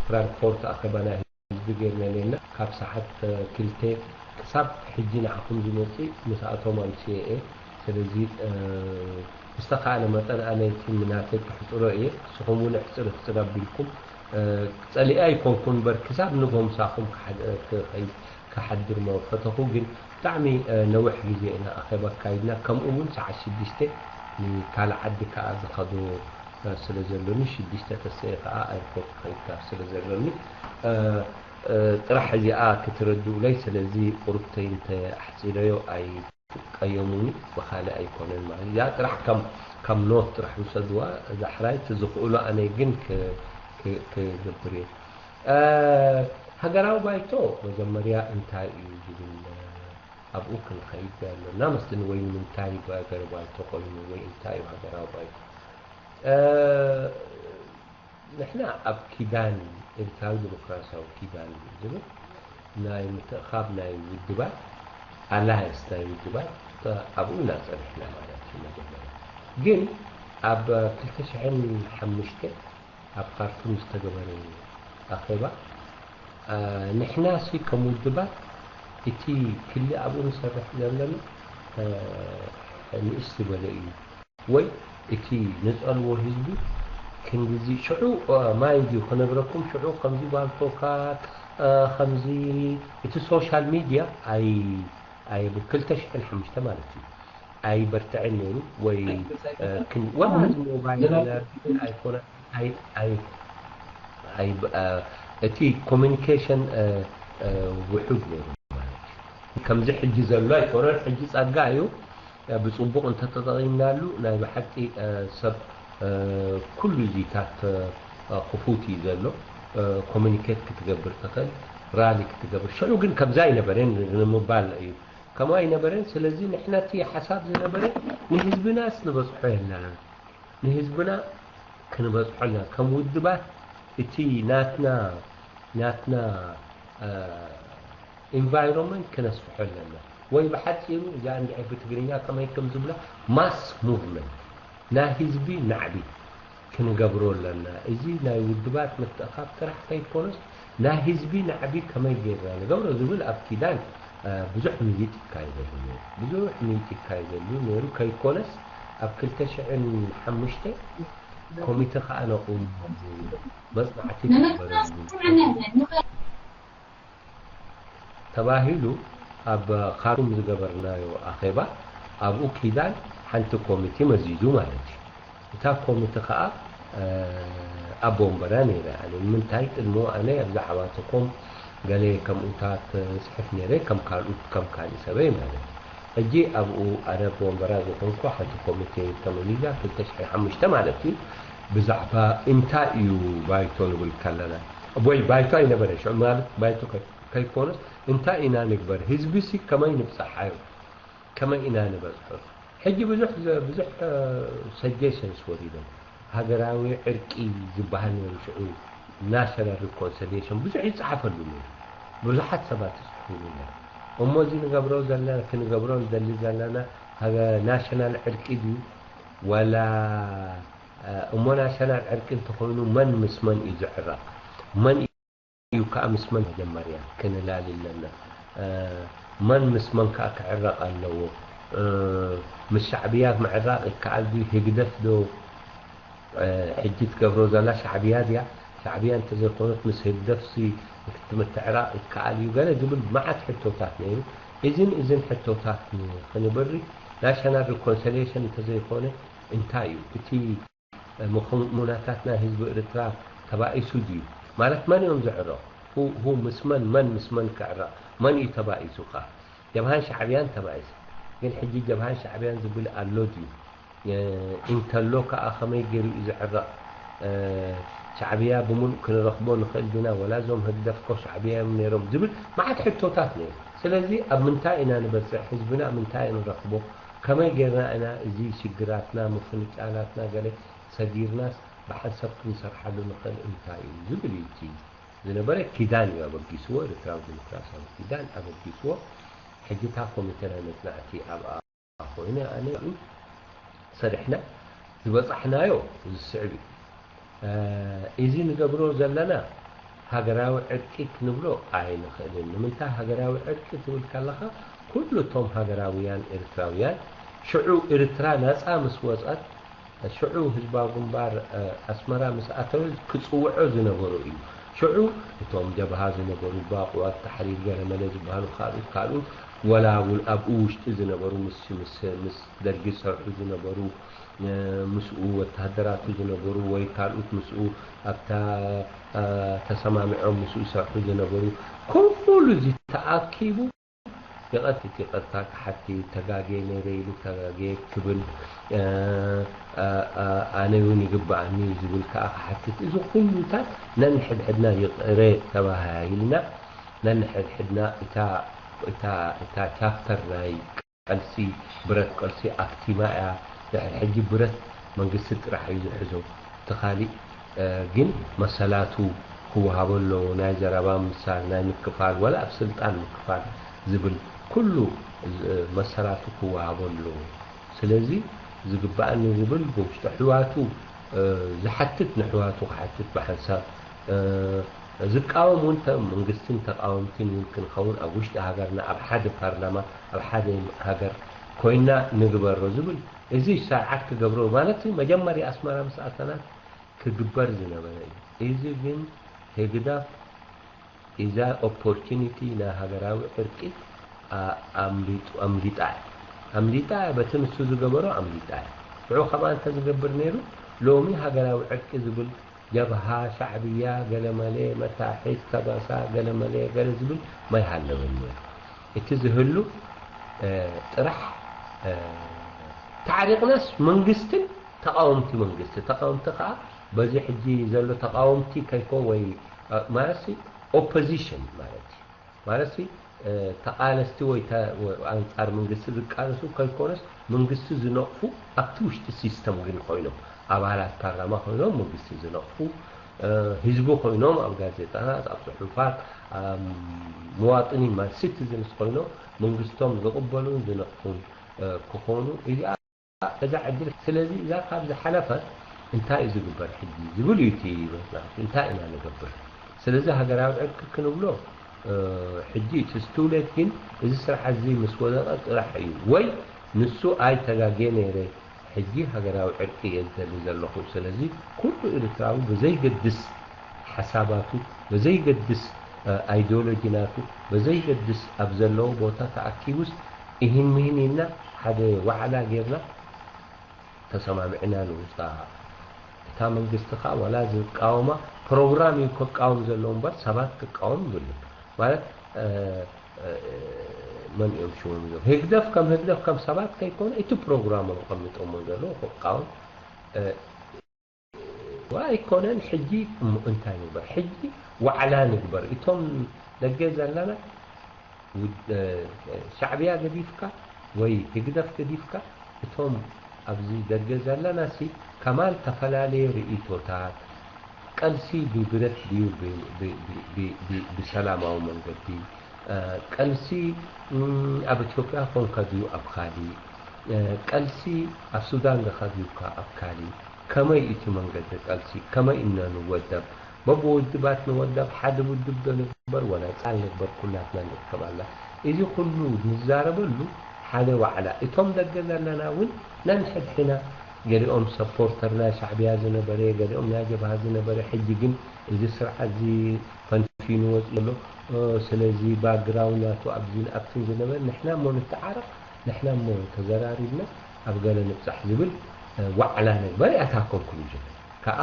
ፍራንክፎርት ኣኼባ ናይ ህዝቢ ጌርና ኔና ካብ ሰዓት ክልተ ክሳብ ሕጂ ንዓኹም ዝመጽእ ምስ ኣቶም ኣምስየ እየ። ስለዚ ብዝተኻእለ መጠን ኣነ እቲ ናተይ ክሕጽሮ እየ። ንስኹም እውን ሕጽር ሕጽር ኣቢልኩም ጸሊኣ ኣይኮንኩን እምበር ክሳብ ንጎምሳኹም ክሓድር መፈተኹ። ግን ብጣዕሚ ነዊሕ ግዜ ኢና ኣኼባ ኣካይድና። ከምኡ እውን ሰዓት ሽዱሽተ ንካልእ ዓዲ ከዓ ዝኸዶ ስለ ዘሎኒ ሽዱሽተ ተስኤ ከዓ ኣይርፖርት ክኸይድ ስለ ዘሎኒ ጥራሕ እዚኣ ክትረድኡለይ። ስለዚ ቁሩብተይ እንተ ኣሕፂረዮ ኣይትቀየሙኒ፣ ብኻልእ ኣይኮነን ማለት እያ። ጥራሕ ከም ከም ኖት ጥራሕ ውሰድዋ። ዳሕራይ እቲ ዝኽእሎ ኣነ ግን ክገብር እየ። ሃገራዊ ባይቶ መጀመርያ እንታይ እዩ ዝብል ኣብኡ ክንኸይድ ኣለና መስለኒ። ወይ ንምንታይ ሃገራዊ ባይቶ ኮይኑ ወይ እንታይ እዩ ሃገራዊ ባይቶ? ንሕና ኣብ ኪዳን ኤርትራዊ ዲሞክራሲያዊ ኪዳን ዝብል ናይ ምትእኻብ ናይ ውድባት ኣላያንስ ናይ ውድባት ኣብኡ ኢና ጸኒሕና ማለት እዩ። መጀመርያ ግን ኣብ ክልተ ሽሕን ሓሙሽተ ኣብ ካርቱም ዝተገበረ ኣኼባ ንሕናሲ ከም ውድባት እቲ ክሊ ኣብኡ ንሰርሕ ዘለና ንእስ ዝበለ እዩ ወይ እቲ ንጸልዎ ህዝቢ ክንድዚ ሽዑ ማይንድ ዩ ክነግረኩም ሽዑ ከምዚ ባልቶካት ከምዚ እቲ ሶሻል ሚድያ ኣይ ኣይ ክልተ ሽሕን ሓሙሽተ ማለት እዩ ኣይበርትዕን ነይሩ ወይ ወላ ሞባይል ኣይኮነ እቲ ኮሚኒኬሽን ውሑድ ነይሩ ማለት እዩ። ከምዚ ሕጂ ዘሎ ኣይኮነን። ሕጂ ጸጋ እዩ። ብጽቡቕ እንተተጠቒምናሉ ናይ ብሓቂ ሰብ ኩሉ እዚታት ክፉት እዩ ዘሎ። ኮሚኒኬት ክትገብር ትኽእል፣ ራሊ ክትገብር። ሽዑ ግን ከምዚ ኣይነበረን ንምባል እዩ። ከምኡ ኣይነበረን። ስለዚ ንሕና እቲ ሓሳብ ዝነበረ ንህዝብናስ ንበጽሖ የለናን። ንህዝብና ክንበጽሖ ኣለና። ከም ውድባት እቲ ናትና ናትና ኢንቫይሮንመንት ክነስፍሖ ኣለና። ወይ ብሓጺሩ እዛ እንድዒ ብትግርኛ ከመይ ከም ዝብላ ማስ ሙቭመንት ናይ ህዝቢ ናዕቢ ክንገብሮ ኣለና። እዚ ናይ ውድባት ምትእኻብ ጥራሕ ከይኮነስ ናይ ህዝቢ ናዕቢ ከመይ ጌርና ንገብሮ ዝብል ኣብ ኪዳን ብዙሕ ምይይጥ ይካየደሉ ነይሩ። ብዙሕ ምይይጥ ይካየደሉ ነይሩ ከይኮነስ ኣብ ክልተ ሽሕን ሓሙሽተ ኮሚተ ከዓ ነቑሙ መጽናዕቲ ተግበረሉ ተባሂሉ ኣብ ካርቱም ዝገበርናዮ ኣኼባ ኣብኡ ኪዳን ሓንቲ ኮሚቴ መዚዙ ማለት እዩ። እታ ኮሚቴ ከዓ ኣብ ወንበራ ነይረ። ኣነ ንምንታይ ቅድሞ ኣነ ኣብዛ ዓባተኮም ገለ ከምኡታት ጽሕፍ ነይረ ከም ካልኡት ከም ካልእ ሰበይ ማለት እዩ። ሕጂ ኣብኡ ኣነ ብወንበራ ዝኾንኩ ሓንቲ ኮሚቴ ተመዚዛ ክልተ ሽሕን ሓሙሽተ ማለት እዩ። ብዛዕባ እንታይ እዩ ባይቶ ንብል ከለና ወይ ባይቶ ኣይነበረ ሽዑ ማለት ባይቶ ከይኮነስ እንታይ ኢና ንግበር ህዝቢ ሲ ከመይ ንብፅሓዮ ከመይ ኢና ንበፅሖ ሕጂ ብዙሕ ብዙሕ ሰጀሽንስ ወሪዶም ሃገራዊ ዕርቂ ዝበሃል ነይሩ ሽዑ ናሽናል ሪኮንሲሊየሽን ብዙሕ ይፀሓፈሉ ነይሩ ብዙሓት ሰባት ይፅሕፍሉ ነይሩ እሞ እዚ ንገብሮ ዘለና ክንገብሮ ንደሊ ዘለና ናሽናል ዕርቂ ድዩ ወላ እሞ ናሽናል ዕርቂ እንተኾይኑ መን ምስ መን እዩ ዝዕረቕ መን እዩ ከዓ ምስ መን መጀመርያ ክንላሊ ኣለና መን ምስ መን ከዓ ክዕረቕ ኣለዎ ምስ ሻዕብያ ምዕራቕ ይከኣል ድዩ ህግደፍ ዶ ሕጂ ትገብሮ ዘላ ሻዕብያ ድያ ሻዕብያ እንተዘይኮነት ምስ ህግደፍሲ ምትዕራቕ ይከኣል እዩ ገለ ዝብል መዓት ሕቶታት ነይሩ እዝን እዝን ሕቶታት ክንብሪ ናሽናል ሪኮንሲሊየሽን እንተዘይኮነ እንታይ እዩ እቲ ምኹ-፣ ሙናታት ናይ ህዝቢ ኤርትራ ተባኢሱ ድዩ? ማለት መን እዮም ዝዕረቑ? ሁ፣ ሁ ምስ መን፣ መን ምስ መን ክዕረቕ? መን እዩ ተባኢሱ ከኣ? ጀብሃን ሻዕብያን ተባኢሱ። ግን ሕጂ ጀብሃን ሻዕብያን ዝብል ኣሎ ድዩ? እ፣ እንተሎ ከኣ ከመይ ገይሩ እዩ ዝዕረቕ? እ፣ ሻዕብያ ብምሉእ ክንረኽቦ ንኽእል ዲና? ወላ እዞም ህግደፍ እኮ ሻዕብያ እዮም ነይሮም ዝብል መዓት ሕቶታት ነይሩ። ስለዚ ኣብ ምንታይ ኢና ንበጽሕ? ህዝብና ምንታይ ንረኽቦ? ከመይ ጌርና ኢና እዚ ሽግራትና፣ ምፍንጫላትና ገለ ሰጊርናስ ብሓንሳብ ክንሰርሓሉ ንኽእል እንታይ እዩ ዝብል እዩ እቲ ዝነበረ። ኪዳን እዩ ኣበጊስዎ፣ ኤርትራዊ ዲሞክራሲያዊ ኪዳን ኣበጊስዎ። ሕጂ እታ ኮሚተ ናይ መጽናዕቲ ኣብኣ ኮይነ ኣነ ሰሪሕና ዝበጻሕናዮ ዝስዕብ እዩ። እ፣ እዚ ንገብሮ ዘለና ሃገራዊ ዕርቂ ክንብሎ ኣይንኽእልን። ንምንታይ ሃገራዊ ዕርቂ ትብል ከለኻ፣ ኩሉ እቶም ሃገራውያን ኤርትራውያን ሽዑ ኤርትራ ናጻ ምስ ወጸት፣ ሽዑ ህዝባዊ ግንባር፣ እ፣ ኣስመራ ምስ ኣተወ ክጽውዖ ዝነበሩ እዩ። ሽዑ እቶም ጀብሃ ዝነበሩ፣ ባቑዋት ታሕሪር፣ ገለመለ ዝበሃሉ፣ ካልኦት፣ ካልኦት፣ ወላ እውን ኣብኡ ውሽጢ ዝነበሩ፣ ምስ፣ ምስ፣ ምስ ደርጊ ዝሰርሑ ዝነበሩ፣ እ፣ ምስኡ ወተሃደራቱ ዝነበሩ ወይ ካልኦት ምስኡ ኣብታ፣ እ፣ ተሰማሚዖም ምስኡ ይሰርሑ ዝነበሩ፣ ኩሉ እዚ ተኣኪቡ ይቐት-፣ ይቕርታ ክሓትት፣ ተጋግየ ነይረ ኢሉ ተጋግየ ክብል፣ እ፣ እ፣ እ፣ ኣነ እውን ይግብኣኒ እዩ ዝብል ከኣ ክሓትት፣ እዚ ኩሉታት ነንሕድሕድና ይቕረ ተባሃሂልና፣ ነንሕድሕድና እታ፣ እታ፣ እታ ቻፕተር ናይ ቃልሲ፣ ብረት ቃልሲ ኣክቲማ እያ። ድሕሪ ሕጂ ብረት መንግስቲ ጥራሕ እዩ ዝሕዞ። እቲ ካሊእ፣ እ፣ ግን መሰላቱ ክወሃቦ ኣለዎ። ናይ ዘረባ ምሳል፣ ናይ ምክፋል፣ ወላ ኣብ ስልጣን ምክፋል ዝብል ኩሉ፣ እ፣ መሰላቱ ክወሃቦ ኣለዎ። ስለዚ ዝግብኣኒ ዝብል ብውሽጢ ኣሕዋቱ፣ እ፣ ዝሓትት ንኣሕዋቱ ክሓትት ብሓንሳብ፣ እ፣ ዝቃወም እውን ተ-፣ መንግስትን ተቃወምትን እውን ክንኸውን ኣብ ውሽጢ ሃገርና ኣብ ሓደ ፓርላማ ኣብ ሓደ ሃገር ኮይና ንግበሮ ዝብል እዚ ስርዓት ክገብሮ ማለት እዩ። መጀመርያ ኣስመራ ምስ ኣተና ክግበር ዝነበረ እዩ። እዚ ግን ህግደፍ እዛ ኦፖርቹኒቲ ናይ ሃገራዊ ዕርቂ ኣ-፣ ኣምሊጡ፣ ኣምሊጣ እያ። ኣምሊጣ እያ፣ በቲ ንሱ ዝገበሮ ኣምሊጣ እያ። ሽዑ ከምኣ እንተዝገብር ነይሩ፣ ሎሚ ሃገራዊ ዕርቂ ዝብል ጀብሃ፣ ሻዕብያ፣ ገለመለ፣ መታሕት፣ ከበሳ፣ ገለመለ፣ ገለ ዝብል ማይሃለወን ነይሩ። እቲ ዝህሉ፣ እ፣ ጥራሕ፣ እ፣ ተዓሪቕናስ መንግስትን ተቃወምቲ መንግስቲ፣ ተቃወምቲ ከኣ በዚ ሕጂ ዘሎ ተቃወምቲ ከይኮ ወይ፣ እ፣ ማለትሲ ኦፖዚሽን ማለት እዩ። ማለትሲ፣ እ፣ ተቃለስቲ ወይ ተ-፣ ወ-፣ ኣንጻር መንግስቲ ዝቃለሱ ከይኮነስ መንግስቲ ዝነቕፉ ኣብቲ ውሽጢ ሲስተም ግን ኮይኖም፣ ኣባላት ፓርላማ ኮይኖም መንግስቲ ዝነቕፉ፣ እ፣ ህዝቢ ኮይኖም ኣብ ጋዜጣታት፣ ኣብ ጽሑፋት፣ ኣብ መዋጥኒን ማለት ሲቲዝንስ ኮይኖም መንግስቶም ዝቕበሉን ዝነቕፉን፣ እ፣ ክኾኑ እዚኣ እዛ ዕድል። ስለዚ እዛ ካብ ዝሓለፈት እንታይ እዩ ዝግበር ሕጂ ዝብል እዩ እቲ መጽናዕቲ። እንታይ ኢና ንገብር? ስለዚ ሃገራዊ ዕርቂ ክንብሎ፣ እ፣ ሕጂ it's too late፣ ግን እዚ ስርዓት እዚ ምስ ወደቐ ጥራሕ እዩ። ወይ ንሱ ኣይተጋግየ ነይረ፣ ሕጂ ሃገራዊ ዕርቂ እየ ዝደሊ ዘለኹ። ስለዚ ኩሉ ኤርትራዊ ብዘይገድስ ሓሳባቱ፣ ብዘይገድስ፣ እ፣ ኣይዲዮሎጂ ናቱ፣ ብዘይገድስ ኣብ ዘለዎ ቦታ ተኣኪቡስ እሂን ምሂን ኢልና ሓደ ዋዕላ ጌርና ተሰማሚዕና ንውጻእ። እታ መንግስቲ ከኣ ዋላ ዝቃወማ ፕሮግራም እዩ ክቃወም ዘለዎ እምበር ሰባት ክቃወም ይብሉ። ማለት፣ እ፣ እ፣ መን እዮም ሽሞም እዞም? ህግደፍ ከም ህግደፍ ከም ሰባት ከይኮነ እቲ ፕሮግራሞም ኣቐሚጦሞ ዘለዉ ክቃወም፣ እ፣ ዋ ኣይኮነን። ሕጂ እሞ እንታይ ንግበር? ሕጂ ዋዕላ ንግበር። እቶም ደገ ዘለና ውድ-፣ እ፣ ሻዕብያ ገዲፍካ ወይ ህግደፍ ገዲፍካ፣ እቶም ኣብዚ ደገ ዘለናሲ ከማን ተፈላለየ ርእይቶታት፣ ቀልሲ ብብረት ድዩ ብ-፣ ብ-፣ ብ-፣ ብ-፣ ብ-፣ ብሰላማዊ መንገዲ፣ እ፣ ቀልሲ፣ እም፣ ኣብ ኢትዮጵያ ኮንካ ድዩ ኣብ ካሊእ፣ እ፣ ቀልሲ ኣብ ሱዳን ዲኻ ድዩካ ኣብ ካሊእ፣ ከመይ እቲ መንገዲ ቀልሲ፣ ከመይ ኢና ንወደብ፣ በብውድባት ንወደብ፣ ሓደ ውድብ ዶ ንግበር ወላ ጻል ንግበር፣ ኩላትና ንርከብ ኣላ። እዚ ኩሉ ንዛረበሉ ሓደ ዋዕላ። እቶም ደገ ዘለና እውን ነንሕድሕና፣ ገሊኦም ሰፖርተር ናይ ሻዕብያ ዝነበረ፣ ገሊኦም ናይ ጀብሃ ዝነበረ፣ ሕጂ ግን እዚ ስርዓት እዚ ፈንፊኑ ወጺኡ ኣሎ። እ፣ ስለዚ ባክግራውንድ ናቱ ኣብዚን ኣብትን ዝነበረ፣ ንሕና እሞ ንተዓረቕ፣ ንሕና እሞ ተዘራሪብና ኣብ ገለ ንብጻሕ ዝብል ዋዕላ ነግበር እያ እታ ኮንክሉዥን። ከኣ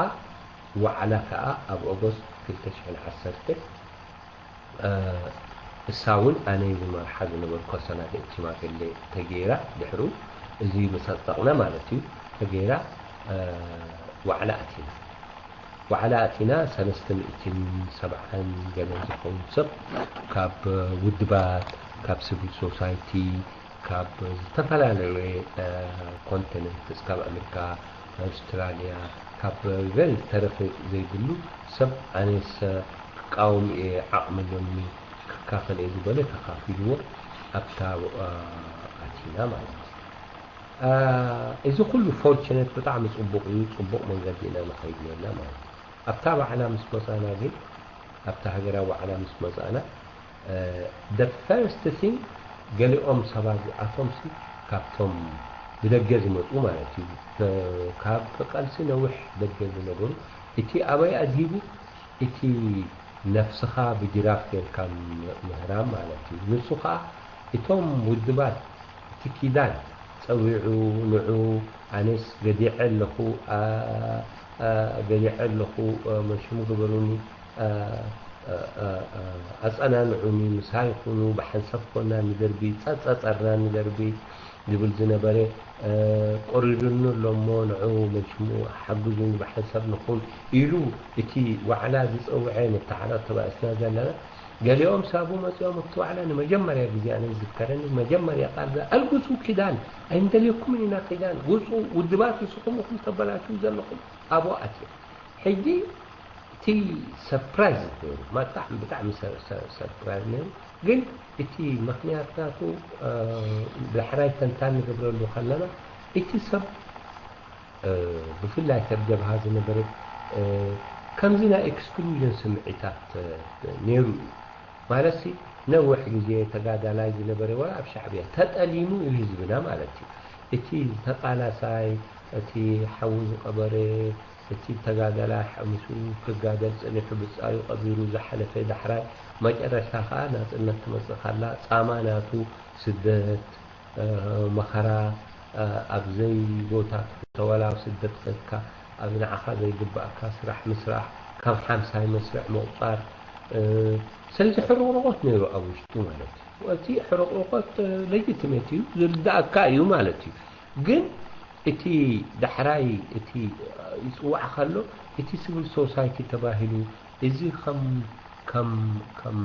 ዋዕላ ከኣ ኣብ ኦጎስት ክልተ ሽሕን ዓሰርተ እሳ እውን ኣነ ዝመርሓ ዝነበርኩ ኣሰናዳኢት ሽማግሌ ተገይራ ድሕሩ እዚ መሳጠቕና ማለት እዩ ተገይራ ዋዕላ ኣቲና። ዋዕላ ኣቲና ሰለስተ ሚእትን ሰብዓን ገለን ዝኸውን ሰብ ካብ ውድባት፣ ካብ ሲቪል ሶሳይቲ፣ ካብ ዝተፈላለየ ኮንቲነንትስ፣ ካብ ኣሜሪካ፣ ኣውስትራልያ፣ ካብ ገለ ዝተረፈ ዘይብሉ ሰብ ኣነስ ክቃወም እየ ዓቕሚ ኣለኒ ክካፈል እየ ዝበለ ተኻፊልዎ ኣብታ ኣቲና ማለት እዩ። እዚ ኩሉ ፎርችነት ብጣዕሚ ፅቡቕ እዩ፣ ፅቡቕ መንገዲ ኢና ንኸይድ ነርና ማለት እዩ። ኣብታ ባዕላ ምስ መፃና ግን ኣብታ ሃገራዊ ዋዕላ ምስ መፃና the first thing ገሊኦም ሰባት ኣቶም ሲ ካብቶም ብደገ ዝመፁ ማለት እዩ ካብ ቃልሲ ነዊሕ ደገ ዝነበሩ እቲ ኣበይ ኣድሂቡ እቲ ነፍስኻ ብጅራፍ ጌርካ ምህራም ማለት እዩ። ንሱ ኸዓ እቶም ውድባት እቲ ኪዳን ጸዊዑ ንዑ ኣነስ ገዲዐ ኣለኹ ገዲዐ ኣለኹ መሽሙ ግበሩኒ ኣጸናንዑኒ ምሳይ ኩኑ ብሓንሳብ ኮና ንደርቢ ጸጸጸርና ንደርቢ ዝብል ዝነበረ ቆሪሩኒ ኣሎ እሞ ንዑ መሽሙ ሓግዙኒ ብሓንሳብ ንኹን ኢሉ እቲ ዋዕላ ዝጸውዐ መተሓራ ተባእስና ዘለና ገሊኦም ሳቡ መጺኦም ኣብቲ ዋዕላ ንመጀመርያ ግዜ ኣነ ዝዝከረኒ መጀመርያ ቃል ኣልግሱ ኪዳን ኣይንደልየኩምን ኢና ኪዳን ውጹ ውድባት ንስኹም ኢኹም ተበላሽው ዘለኹም ኣብኡ ኣትዮም ሕጂ እቲ ሰርፕራይዝ ነይሩ ብጣዕሚ ብጣዕሚ ሰርፕራይዝ ነይሩ ግን እቲ ምክንያት ናቱ ዳሕራይ ተንታን ንገብረሉ ከለና እቲ ሰብ ብፍላይ ሰብ ጀብሃ ዝነበረ ከምዚ ናይ ኤክስክሉዥን ስምዒታት ነይሩ እዩ። ማለትሲ ነዊሕ ግዜ ተጋዳላይ ዝነበረ ወላ ኣብ ሻዕብያ ተጠሊሙ እዩ ህዝብና ማለት እዩ። እቲ ተቃላሳይ፣ እቲ ሓዉ ዝቀበረ፣ እቲ ተጋዳላይ ምስኡ ክጋደል ጸኒሑ ብጻዩ ቀቢሩ ዝሓለፈ ዳሕራይ መጨረሽታ ከኣ ናጽነት ትመጽእ ከላ ጻማ ናቱ ስደት መኸራ ኣብ ዘይቦታ ተወላው ስደት ከድካ ኣብ ንዓኻ ዘይግባእካ ስራሕ ምስራሕ ከም ሓምሳይ መስርዕ ምቑጻር ስለዚ ሕርቕርቖት ነይሩ ኣብ ውሽጡ ማለት እዩ። እቲ ሕርቕርቖት ለጅትሜት እዩ ዝርዳእካ እዩ ማለት እዩ። ግን እቲ ዳሕራይ እቲ ይፅዋዕ ከሎ እቲ ሲቪል ሶሳይቲ ተባሂሉ እዚ ከም ከም ከም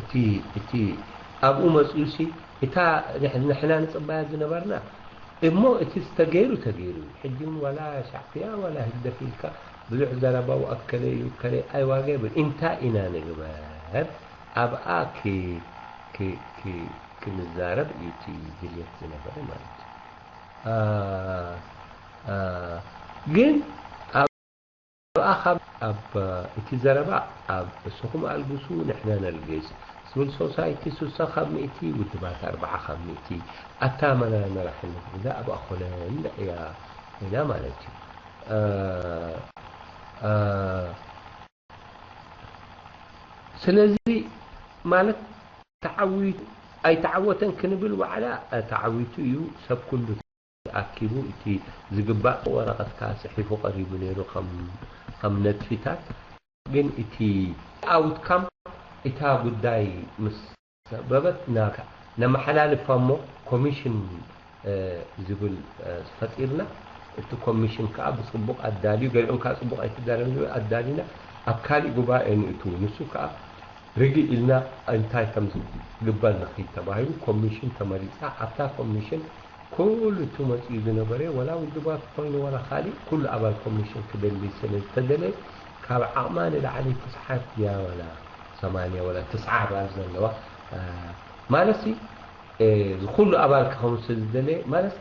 እቲ እቲ ኣብኡ መፅኡ ሲ እታ ንሕና ንፅባያ ዝነበርና እሞ እቲ ዝተገይሩ ተገይሩ እዩ። ሕጂ እውን ዋላ ሻዕብያ ዋላ ህግደፍ ኢልካ ብዙሕ ዘረባው ኣከለ እዩ ከለ ኣይዋጋ ይብል እንታይ ኢና ንግበር ኣብኣ ክንዛረብ እዩ እቲ ድልየት ዝነበረ ማለት እዩ። ግን ኣብኣ ካብ ኣብ እቲ ዘረባ ኣብ እስኹም ኣልግሱ ንሕና ነልግስ ስብል ሶሳይቲ ሱሳ ካብ ሚእቲ ውድባት ኣርባዓ ካብ ሚእቲ ኣታ መና መራሕነት ግዛ ኣብኣ ኮለል እያ ኮይና ማለት እዩ። ስለዚ ማለት ተዓዊቱ ኣይተዓወተን ክንብል ዋዕላ ተዓዊቱ እዩ ሰብ ኩሉ ኣኪቡ እቲ ዝግባእ ወረቐት ከዓ ፅሒፉ ቀሪቡ ነይሩ ከም ነጥፊታት ግን እቲ ኣውትካም እታ ጉዳይ ምስ ሰበበት ናካ ነመሓላልፋ እሞ ኮሚሽን ዝብል ፈጢርና እቲ ኮሚሽን ከዓ ብፅቡቕ ኣዳልዩ ገሊኦም ከዓ ፅቡቕ ኣይተዳለም ዝብል ኣዳሊና ኣብ ካሊእ ጉባኤ ንእትው ንሱ ከዓ ርግእ ኢልና እንታይ ከም ዝግበር ንኽድ ተባሂሉ ኮሚሽን ተመሪፃ ኣብታ ኮሚሽን ኩሉ እቲ መፂኡ ዝነበረ ወላ ውድባት ኮይኑ ወላ ካሊእ ኩሉ ኣባል ኮሚሽን ክደሊ ስለ ዝተደለ ካብ ዓቕማ ንላዕሊ ትስዓት ድያ ወላ ሰማንያ ወላ ትስዓ ኣባል ዘለዋ ማለት ሲ ዝኩሉ ኣባል ክኸውን ስለ ዝደለ ማለት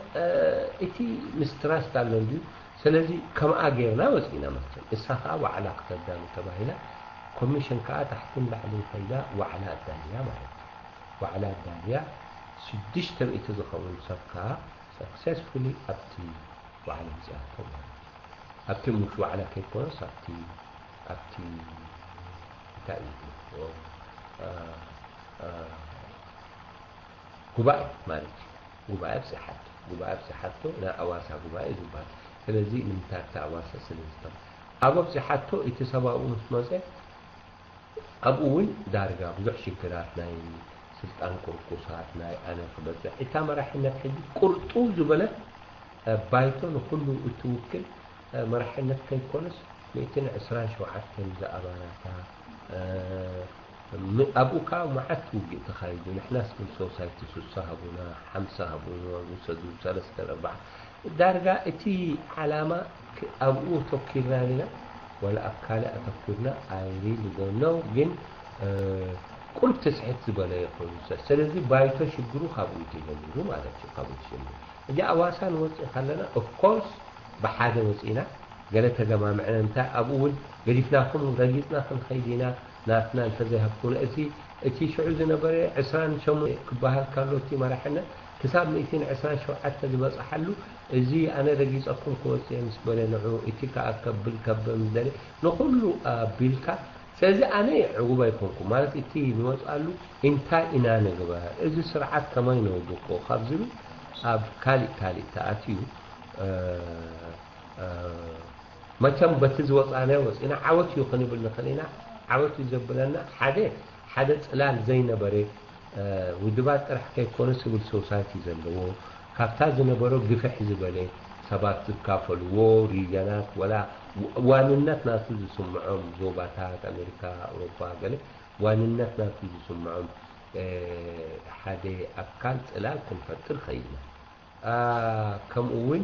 እቲ ሚስትራስት ኣሎ እንድዩ ስለዚ ከምኣ ገይርና ወፂእና ማለት እሳ ከዓ ዋዕላ ክተዳሉ ተባሂላ ኮሚሽን ከዓ ታሕትን ላዕልን ከይዳ ዋዕላ ኣዳልያ ማለት እዩ ዋዕላ ኣዳልያ ሽዱሽተ ሚእቲ ዝኸውን ሰብ ከዓ ሰክሰስፉሊ ኣብቲ ዋዕላ ምፅኣቶ ማለት እዩ ኣብቲ ምሽ ዋዕላ ከይኮነስ ኣብቲ ኣብቲ እንታይ እዩ ጉባኤ ማለት እዩ። ጉባኤ ኣብፅሓቶ፣ ጉባኤ ኣብፅሓቶ፣ ናይ ኣዋሳ ጉባኤ ዝበሃል። ስለዚ ንምንታይ ኣብቲ ኣዋሳ ስለ ዝተም ኣብ ኣብፅሓቶ እቲ ሰብ ኣብኡ ምስ መፀ ኣብኡ እውን ዳርጋ ብዙሕ ሽግራት ናይ ስልጣን ቁርቁሳት ናይ ኣነ ክበፅሕ እታ መራሕነት ሕጂ ቁርጡ ዝበለት ባይቶ ንኩሉ እትውክል መራሕነት ከይኮነስ ሚእትን ዕስራን ሸውዓተን ዝኣባላታ ኣብኡ ከዓ መዓት ውግእ ተኻይዱ። ንሕና ስብል ሶሳይቲ ሱሳ ሃቡና፣ ሓምሳ ሃቡና፣ ውሰዱ ሰለስተ ኣርባዓ ዳርጋ እቲ ዓላማ ኣብኡ ተኪርና ኢና ወላ ኣብ ካልእ ኣተኩርና ኣይሪል ዶነው ግን ቁሩብ ትስሕት ዝበለ ይኸውን። ስለዚ ባይቶ ሽግሩ ካብኡ ተጀሚሩ ማለት እዩ። ካብኡ ተጀሚሩ እዚ ኣዋሳ ንወፅእ ከለና ኦፍኮርስ ብሓደ ወፂእና ገለ ተገማምዐና እንታይ ኣብኡ እውን ገዲፍናኩም ረጊፅና ክንኸይድ ኢና ናትና እንተዘይሃብኩና እቲ እቲ ሽዑ ዝነበረ ዕስራን ሸሞንተን ክበሃል ከሎ እቲ መራሕነት ክሳብ ሚእትን ዕስራን ሸውዓተ ዝበፅሓሉ እዚ ኣነ ረጊፀኩም ክወፅእ ምስ በለ ንዑ እቲ ከዓ ከብል ከበ ምስ ደለ ንኩሉ ኣቢልካ ስለዚ ኣነ ዕጉብ ኣይኮንኩ ማለት እቲ ንወፅኣሉ እንታይ ኢና ንግበር እዚ ስርዓት ከመይ ነውድቆ ካብ ዝብል ኣብ ካሊእ ካሊእ ተኣትዩ መቸም በቲ ዝወፃናዮ ወፂና ዓወት እዩ ክንብል ንኽእል ኢና። ዓወት እዩ ዘብለና ሓደ ሓደ ፅላል ዘይነበረ ውድባት ጥራሕ ከይኮነ ስብል ሶሳይቲ ዘለዎ ካብታ ዝነበሮ ግፍሕ ዝበለ ሰባት ዝካፈልዎ ሪጀናት ወላ ዋንነት ናቱ ዝስምዖም ዞባታት ኣሜሪካ ኣውሮፓ ገለ ዋንነት ናቱ ዝስምዖም ሓደ ኣካል ፅላል ክንፈጥር ኸኢልና። ከምኡ እውን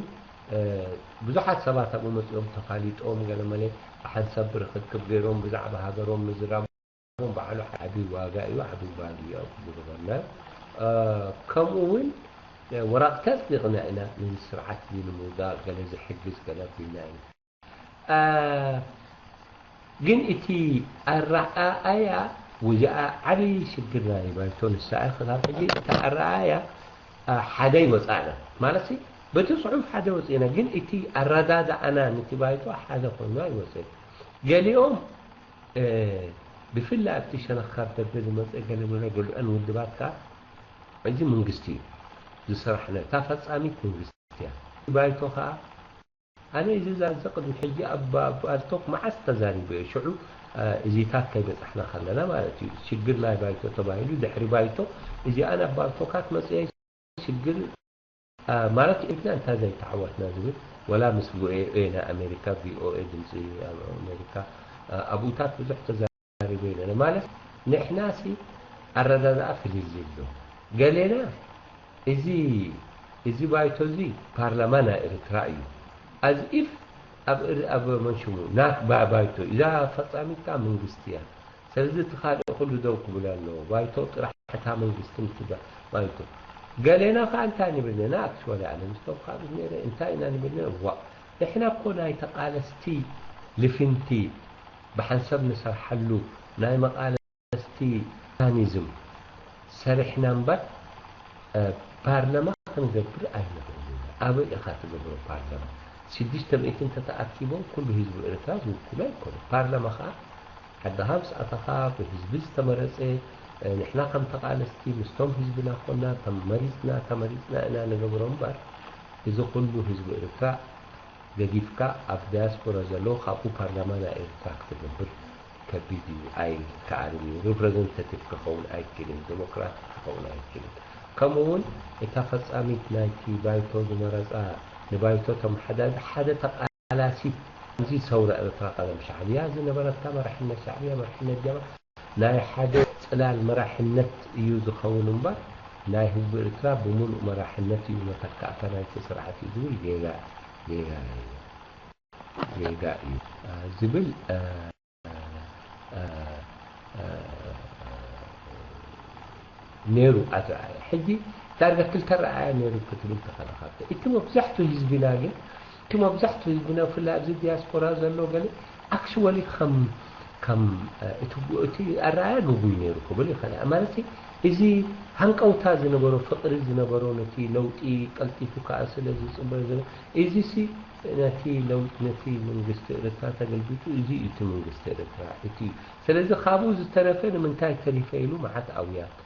ብዙሓት ሰባት ኣብኡ መፂኦም ተፋሊጦም ገለመለ ብሓንሳብ ርኽክብ ገይሮም ብዛዕባ ሃገሮም ምዝራቦም ባዕሉ ዓብዪ ዋጋ እዩ፣ ዓብዪ ቫልዩ እዩ ኣብኡ ዝገበርናዮ። ከምኡ እውን ወራቕቲ ኣፅዲቕና ኢና ነዚ ስርዓት እዚ ንምውዳቕ ገለ ዝሕግዝ ገለ ኣቢልና ኢና። ግን እቲ ኣረኣእያ ወዚኣ ዓብዪ ሽግር ናይ ባይቶ ንሳ እያ። ክሳብ ሕጂ እቲ ኣረኣእያ ሓደ ይወፃእና ማለት በቲ ፅሑፍ ሓደ ወፂእና፣ ግን እቲ ኣረዳድኣና ነቲ ባይቶ ሓደ ኮይኑ ኣይወፅእን። ገሊኦም ብፍላይ ኣብቲ ሸነኽ ካብ ደገ ዝመፀ ገለ ገለ ገሊአን ውድባት ከዓ እዚ መንግስቲ እዩ ዝሰራሕና እታ ፈፃሚት መንግስቲ እያ። ባይቶ ከዓ ኣነ እዚ ዛዘ ቅድሚ ሕጂ ኣብ ባልቶክ መዓስ ተዛሪበ እየ። ሽዑ እዚታት ከይበፃሕና ከለና ማለት እዩ። ሽግር ናይ ባይቶ ተባሂሉ ድሕሪ ባይቶ እዚኣ ናብ ባልቶካት መፅያ ሽግር ማለት ኢልና እንታይ ዘይተዓወትና ዝብል ወላ ምስ ቪኦኤ ናይ ኣሜሪካ ቪኦኤ ድምፂ ኣሜሪካ ኣብኡታት ብዙሕ ተዛሪበ ኢለና ማለት ንሕና ሲ ኣረዳድኣ ፍልልይ ኣሎ ገሌና እዚ እዚ ባይቶ እዚ ፓርላማ ናይ ኤርትራ እዩ። ኣዝ ኢፍ ኣብ ኣብ መንሽሙ ናት ባይቶ እዛ ፈጻሚት ከዓ መንግስቲ እያ። ስለዚ እቲ ካልእ ኩሉ ደው ክብል ኣለዎ። ባይቶ ጥራሕ እታ መንግስቲ ምስ ባይቶ ገሌና ከዓ እንታይ ንብል ነና ኣክቹዋሊ ኣነ ምስቶም ካልኦት ነይረ እንታይ ኢና ንብል ነና ዋእ ንሕና እኮ ናይ ተቃለስቲ ልፍንቲ ብሓንሰብ ንሰርሓሉ ናይ መቃለ ስቲ ሜካኒዝም ሰሪሕና እምበር ፓርለማ ክንገብር ኣይንኽእልን ኢና። ኣበይ ኢኻ ትገብሮ ፓርለማ? ሽዱሽተ ሚእቲ እንተተኣኪቦም ኩሉ ህዝቢ ኤርትራ ዝውክሎ ኣይኮነን። ፓርለማ ኸዓ ዓድኻ ምስ ኣተኻ ብህዝቢ ዝተመረፀ ንሕና ከም ተቓለስቲ ምስቶም ህዝብና ኮና ተመሪፅና ተመሪፅና ኢና ንገብሮ እምበር እዚ ኩሉ ህዝቢ ኤርትራ ገዲፍካ ኣብ ዳያስፖራ ዘለዉ ካብኡ ፓርላማ ናይ ኤርትራ ክትገብር ከቢድ እዩ ኣይከኣልን እዩ ሪፕረዘንታቲቭ ክኸውን ኣይክእልን ዲሞክራቲክ ክኸውን ኣይክእልን ከምኡ እውን እታ ፈፃሚት ናይቲ ባይቶ ዝመረፃ ንባይቶ ተመሓዳሪ ሓደ ተቃላሲት እዚ ሰውራ ኤርትራ ቀደም ሻዕብያ ዝነበረታ መራሕነት ሻዕብያ መራሕነት ጀማ ናይ ሓደ ጽላል መራሕነት እዩ ዝኸውን እምበር ናይ ህዝቢ ኤርትራ ብምሉእ መራሕነት እዩ መተካእታ ናይቲ ስርዓት እዩ ዝብል ጌጋ ጌጋ እዩ ጌጋ እዩ ዝብል ነይሩ ኣረኣያ ሕጂ ዳርጋ ክልተ ኣረኣያ ነይሩ ክትብል ተኸለኻተ እቲ መብዛሕቱ ህዝቢና ግን እቲ መብዛሕቱ ህዝቢና ብፍላይ ኣብዚ ዲያስፖራ ዘሎ ገለ ኣክሽወሊ ከም ከም እቲ ኣረኣያ ግጉይ ነይሩ ክብል ይኽእል። ማለት እዚ ሃንቀውታ ዝነበሮ፣ ፍቕሪ ዝነበሮ፣ ነቲ ለውጢ ቀልጢፉ ከኣ ስለ ዝጽበ ዝነበ፣ እዚሲ ነቲ ለውጢ፣ ነቲ መንግስቲ ኤርትራ ተገልቢጡ፣ እዚ እዩ እቲ መንግስቲ ኤርትራ፣ እቲ እዩ። ስለዚ ካብኡ ዝተረፈ ንምንታይ ተሪፈ ኢሉ መዓት ኣውያት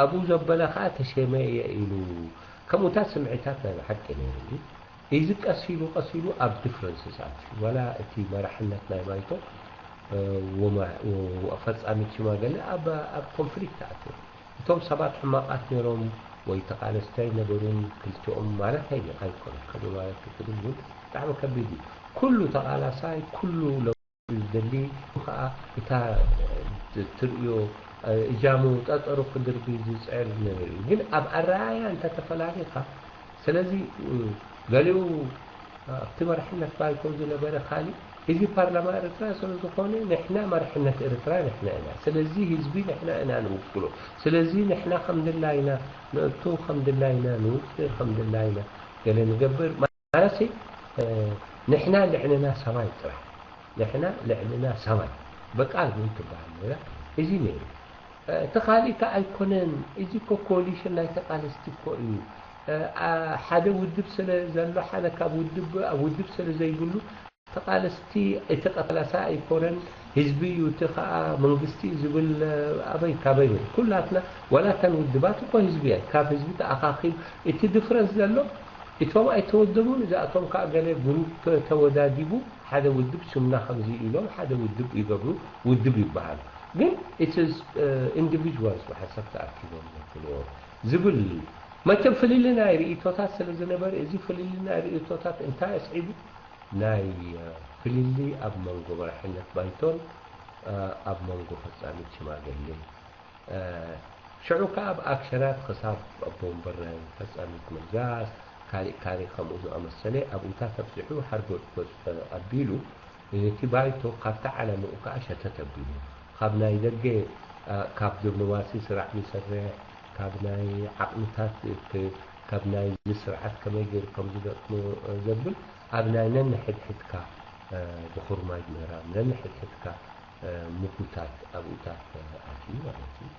ኣብኡ ዘበለ ከኣ ተሸመ እየ ኢሉ። ከምኡታት ስምዒታት ናይ ብሓቂ ነይሩ። እዚ ቀስ ኢሉ ቀስ ኢሉ ኣብ ዲፍረንስስ ኣትዩ። ዋላ እቲ መራሕነት ናይ ባይቶ ወፈጻሚት ሽማገለ ኣብ ኮንፍሊክት ኣትዩ። እቶም ሰባት ሕማቓት ነይሮም ወይ ተቓለስቲ ኣይነበሩን፣ ክልቲኦም ማለት ኣይኮነን። ከምኡ ማለት ክትብል እውን ብጣዕሚ ከቢድ እዩ። ኩሉ ተቓላሳይ፣ ኩሉ ዝደሊ ከኣ እታ ትርእዮ እጃሙ ጠጠሩ ክድርቢ ዝጽዕር ነገር እዩ። ግን ኣብ ኣረኣእያ እንተተፈላሊኻ፣ ስለዚ ገሊኡ ኣብቲ መራሕነት ባይቶ ዝነበረ ካሊእ፣ እዚ ፓርላማ ኤርትራ ስለ ዝኾነ ንሕና መራሕነት ኤርትራ ንሕና ኢና። ስለዚ ህዝቢ ንሕና ኢና ንውክሎ። ስለዚ ንሕና ከም ድላይና ንእቱ፣ ከም ድላይና ንውፍር፣ ከም ድላይና ገለ ንገብር። ማለትሲ ንሕና ልዕልና ሰማይ ጥራሕ፣ ንሕና ልዕልና ሰማይ በቃ ግን ትበሃል ነይራ። እዚ ነይሩ። እቲ ካልእ ከ ኣይኮነን። እዚ ኮ ኮሊሽን ናይ ተቃለስቲ እኮ እዩ። ሓደ ውድብ ስለ ዘሎ፣ ሓደ ካብ ውድብ ኣብ ውድብ ስለ ዘይብሉ ተቃለስቲ፣ እቲ ቀተላሳ ኣይኮነን፣ ህዝቢ እዩ፣ እቲ ከኣ መንግስቲ እዩ ዝብል ኣበይ ካበይ ነው? ኩላትና ዋላ እተን ውድባት እኮ ህዝቢ እየን። ካብ ህዝቢ ተኣኻኺብ እቲ ድፍረንስ ዘሎ እቶም ኣይተወደቡን፣ እዚኣቶም ከኣ ገለ ግሩፕ ተወዳዲቡ ሓደ ውድብ ሽምና ከምዚ ኢሎም ሓደ ውድብ ይገብሩ፣ ውድብ ይበሃል። ግን it is individuals ብሓሳብ ተኣኪቦም ዘክልዎ ዝብል መቸም ፍልልይ ናይ ርእይቶታት ስለ ዝነበረ፣ እዚ ፍልልይ ናይ ርእይቶታት እንታይ ኣስዒቡ? ናይ ፍልልይ ኣብ መንጎ መራሕነት ባይቶን ኣብ መንጎ ፈጻሚት ሽማግሌ ሽዑ ከኣ ኣብ ኣክሸናት ክሳብ ኣቦ ወንበር ናይ ፈጻሚት ምልጋስ፣ ካሊእ ካሊእ ከምኡ ዝኣመሰለ ኣብኡታት ኣብዚሑ ሓርጎጽጎጽ ኣቢሉ፣ እቲ ባይቶ ካብቲ ዓለምኡ ከኣ ሸተት ኣቢሉ፣ ካብ ናይ ደገ፣ ካብ ዲፕሎማሲ ስራሕ ዝሰርሕ፣ ካብ ናይ ዓቕምታት ዝእክብ፣ ካብ ናይዚ ስርዓት ከመይ ገይሩ ከም ዝገጥሞ ዘብል፣ ኣብ ናይ ነንሕድሕድካ ብኹርማጅ ምእራም፣ ነንሕድሕድካ ምጉታት ኣብኡታት ኣትዩ ማለት እዩ።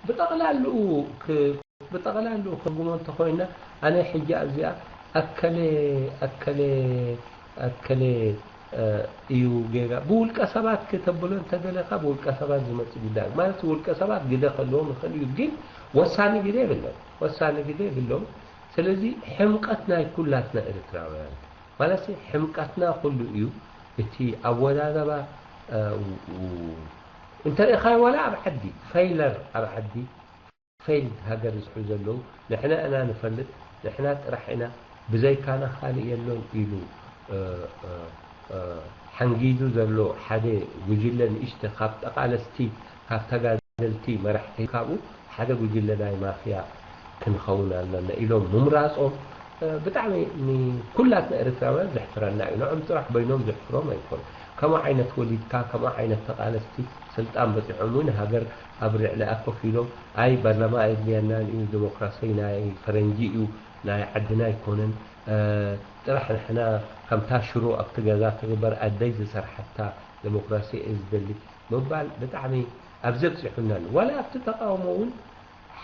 ብጠቕላልኡ ብጠቕላልኡ ክንግሞ እንተኮይና ኣነ ሕጂ ኣብዚኣ ኣከለ ኣከለ ኣከለ እዩ ጌጋ ብውልቀ ሰባት ክተብሎ እንተደለካ ብውልቀ ሰባት ዝመጽእ ጉዳይ ማለት ውልቀ ሰባት ግደ ከለዎም ይኽእል እዩ ግን ወሳኒ ግደ የብሎም ወሳኒ ግደ የብሎም ስለዚ ሕምቀት ናይ ኩላትና ኤርትራውያን ማለት ሕምቀትና ኩሉ እዩ እቲ ኣወዳደባ እንተሪእኻዮ ዋላ ኣብ ዓዲ ፌይለር ኣብ ዓዲ ፌይልድ ሃገር ዝስሑ ዘለዉ ንሕና ኢና ንፈልጥ ንሕና ጥራሕ ኢና ብዘይካና ካልእ የሎን ኢሉ ሓንጊዱ ዘሎ ሓደ ጉጅለ ንእሽተ ካብ ጠቓለስቲ ካብ ተጋደልቲ መራሕቲ ካብኡ ሓደ ጉጅለ ናይ ማፍያ ክንኸውን ኣለና ኢሎም ምምራጾም ብጣዕሚ ንኩላትና ኤርትራውያን ዘሕፍረና እዩ። ንዖም ጥራሕ በይኖም ዘሕፍሮም ኣይኮን። ከምኡ ዓይነት ወሊድካ ከምኡ ዓይነት ተቓለስቲ ስልጣን በጺሖም እውን ሃገር ኣብ ልዕሊኣ ኮፍ ኢሎም ኣይ ባርላማ ኣየድልየናን እዩ ዲሞክራሲ ናይ ፈረንጂ እዩ ናይ ዓድና ኣይኮነን ጥራሕ ንሕና ከምታ ሽሮ ኣብቲ ገዛ ትግበር ኣደይ ዝሰርሓታ ዲሞክራሲ እየ ዝደሊ ምባል ብጣዕሚ ኣብዚ ኣብፂሑና ኣሎ። ዋላ ኣብቲ ተቃውሞ እውን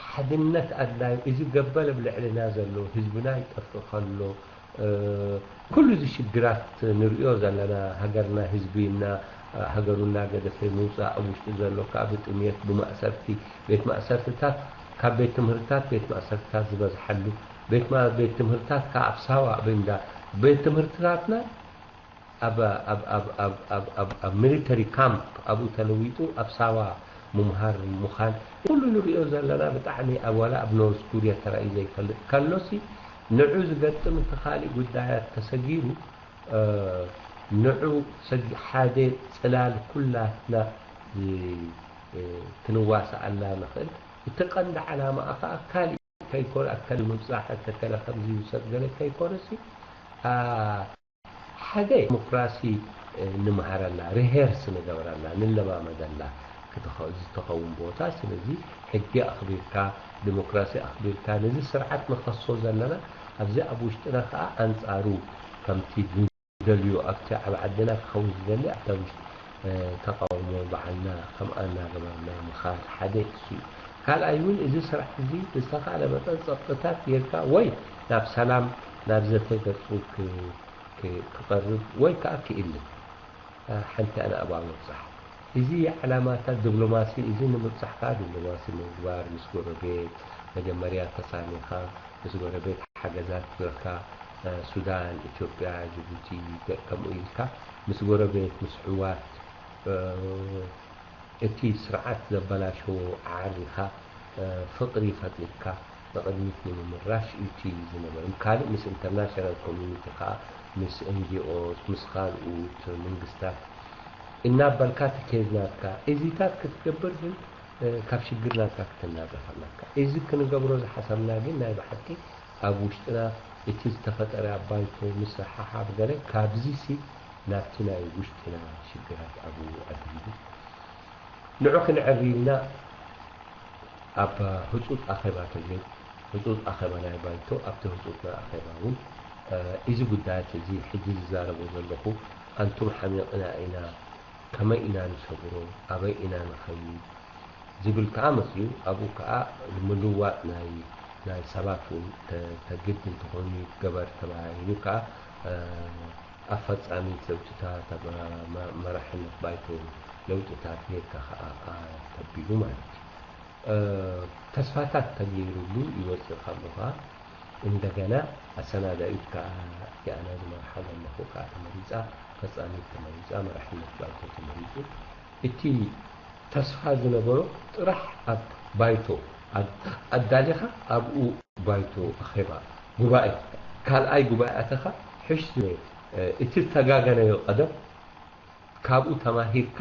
ሓድነት ኣድላዩ። እዚ ገበል ኣብ ልዕልና ዘሎ ህዝብና ይጠፍእ ከሎ ኩሉ እዚ ሽግራት ንሪኦ ዘለና ሃገርና ህዝቢ እና ሃገሩ እናገደፈ ምውፃእ ኣብ ውሽጢ ዘሎ ከዓ ብጥምየት ብማእሰርቲ ቤት ማእሰርትታት ካብ ቤት ትምህርትታት ቤት ማእሰርትታት ዝበዝሓሉ ቤት ትምህርትታት ከዓ ኣብ ሳዋ ኣብ እንዳ ቤት ትምህርትታትና ኣብ ሚሊተሪ ካምፕ ኣብኡ ተለዊጡ ኣብ ሳዋ ምምሃር ምዃን ኩሉ ንሪኦ ዘለና ብጣዕሚ ኣብ ዋላ ኣብ ኖርዝ ኩርያ ተራእዩ ዘይፈልጥ ከሎሲ ንዑ ዝገጥም እቲ ካሊእ ጉዳያት ተሰጊሩ ንዑ ሓደ ፅላል ኩላትና ክንዋሳኣላ ንኽእል እቲ ቀንዲ ዓላማኣ ከዓ ካሊእ ከይኮነ ኣከለ ምብፃሕ ኣከለ ከምዚ ይውሰድ ገለ ከይኮነሲ ሓደ ዲሞክራሲ ንምሃረላ ሪሄርስ ንገብረላ ንለማመደላ ዝተኸውን ቦታ ስለዚ ሕጊ ኣኽቢርካ ዲሞክራሲ ኣኽቢርካ ነዚ ስርዓት ንኸሶ ዘለና ኣብዚ ኣብ ውሽጥና ከዓ ኣንፃሩ ከምቲ ንደልዮ ኣብቲ ኣብ ዓድና ክኸውን ዝደሊ ኣብታ ውሽጢ ተቃውሞ ባዕልና ከምኣ እናገበርና ምኻድ ሓደ እሱ እዩ። ካልኣይ እውን እዚ ስራሕ እዚ ብዝተኻእለ መጠን ጸቕጥታት ጌርካ ወይ ናብ ሰላም ናብ ዘተ ገጹ ክቐርብ ወይ ከዓ ክእልን ሓንቲ ኣነ ኣብኣ ምብጻሕ። እዚ ዓላማታት ዲፕሎማሲ እዚ ንምብጻሕ ከዓ ዲፕሎማሲ ምግባር ምስ ጎረቤት መጀመርያ ተሳኒኻ ምስ ጎረቤት ሓገዛት ጌርካ ሱዳን፣ ኢትዮጵያ፣ ጅቡቲ ከምኡ ኢልካ ምስ ጎረቤት ምስ ሕዋት እቲ ስርዓት ዘበላሸዎ ዓሪኻ ፍቕሪ ፈጢርካ ንቕድሚት ንምምራሽ እዩ እቲ ዝነበረ። ካልእ ምስ ኢንተርናሽናል ኮሚኒቲ ከኣ ምስ ኤንጂኦስ ምስ ካልኡት መንግስታት እናበልካ እቲ ኬዝ ናትካ እዚታት ክትገብር ግን ካብ ሽግር ናትካ ክትናገፍ ኣለካ። እዚ ክንገብሮ ዝሓሰብና ግን ናይ ብሓቂ ኣብ ውሽጥና እቲ ዝተፈጠረ ኣብ ባይቶ ምስሕሓብ ገለ ካብዚሲ ናብቲ ናይ ውሽጥና ሽግራት ኣብኡ ኣድሂቡ ንዑ ክንዕሪ ኢልና ኣብ ህጹጽ ኣኼባ ተገይሩ። ህጹጽ ኣኼባ ናይ ባይቶ ኣብቲ ህጹጽ ናይ ኣኼባ እውን እዚ ጉዳያት እዚ ሕጂ ዝዛረቦ ዘለኹ ኣንቱም ሓሚቕና ኢና፣ ከመይ ኢና ንሰግሮ፣ ኣበይ ኢና ንኸይድ ዝብል ከኣ መጺኡ ኣብኡ ከኣ ምልውዋጥ ናይ ናይ ሰባት እውን ተግድ እንተኾይኑ ይገበር ተባሂሉ ከኣ ኣፈጻሚት ለውጥታት ኣብ መራሕነት ባይቶ ለውጥታት ጌርካ ከኣ ተቢሉ ማለት እዩ። ተስፋታት ተገይሩሉ ይወፅእ ከሎ ከኣ እንደገና ኣሰናዳኢት ከኣ እቲኣ ናይ ዝመርሓ ዘለኹ ከኣ ተመሪፃ፣ ፈጻሚት ተመሪፃ፣ መራሕነት ባይቶ ተመሪፁ። እቲ ተስፋ ዝነበሮ ጥራሕ ኣብ ባይቶ ኣዳሊኻ ኣብኡ ባይቶ ኣኼባ ጉባኤ ካልኣይ ጉባኤ ኣተኻ ሕሽ ዝበለ እቲ ዝተጋገነዮ ቀደም ካብኡ ተማሂርካ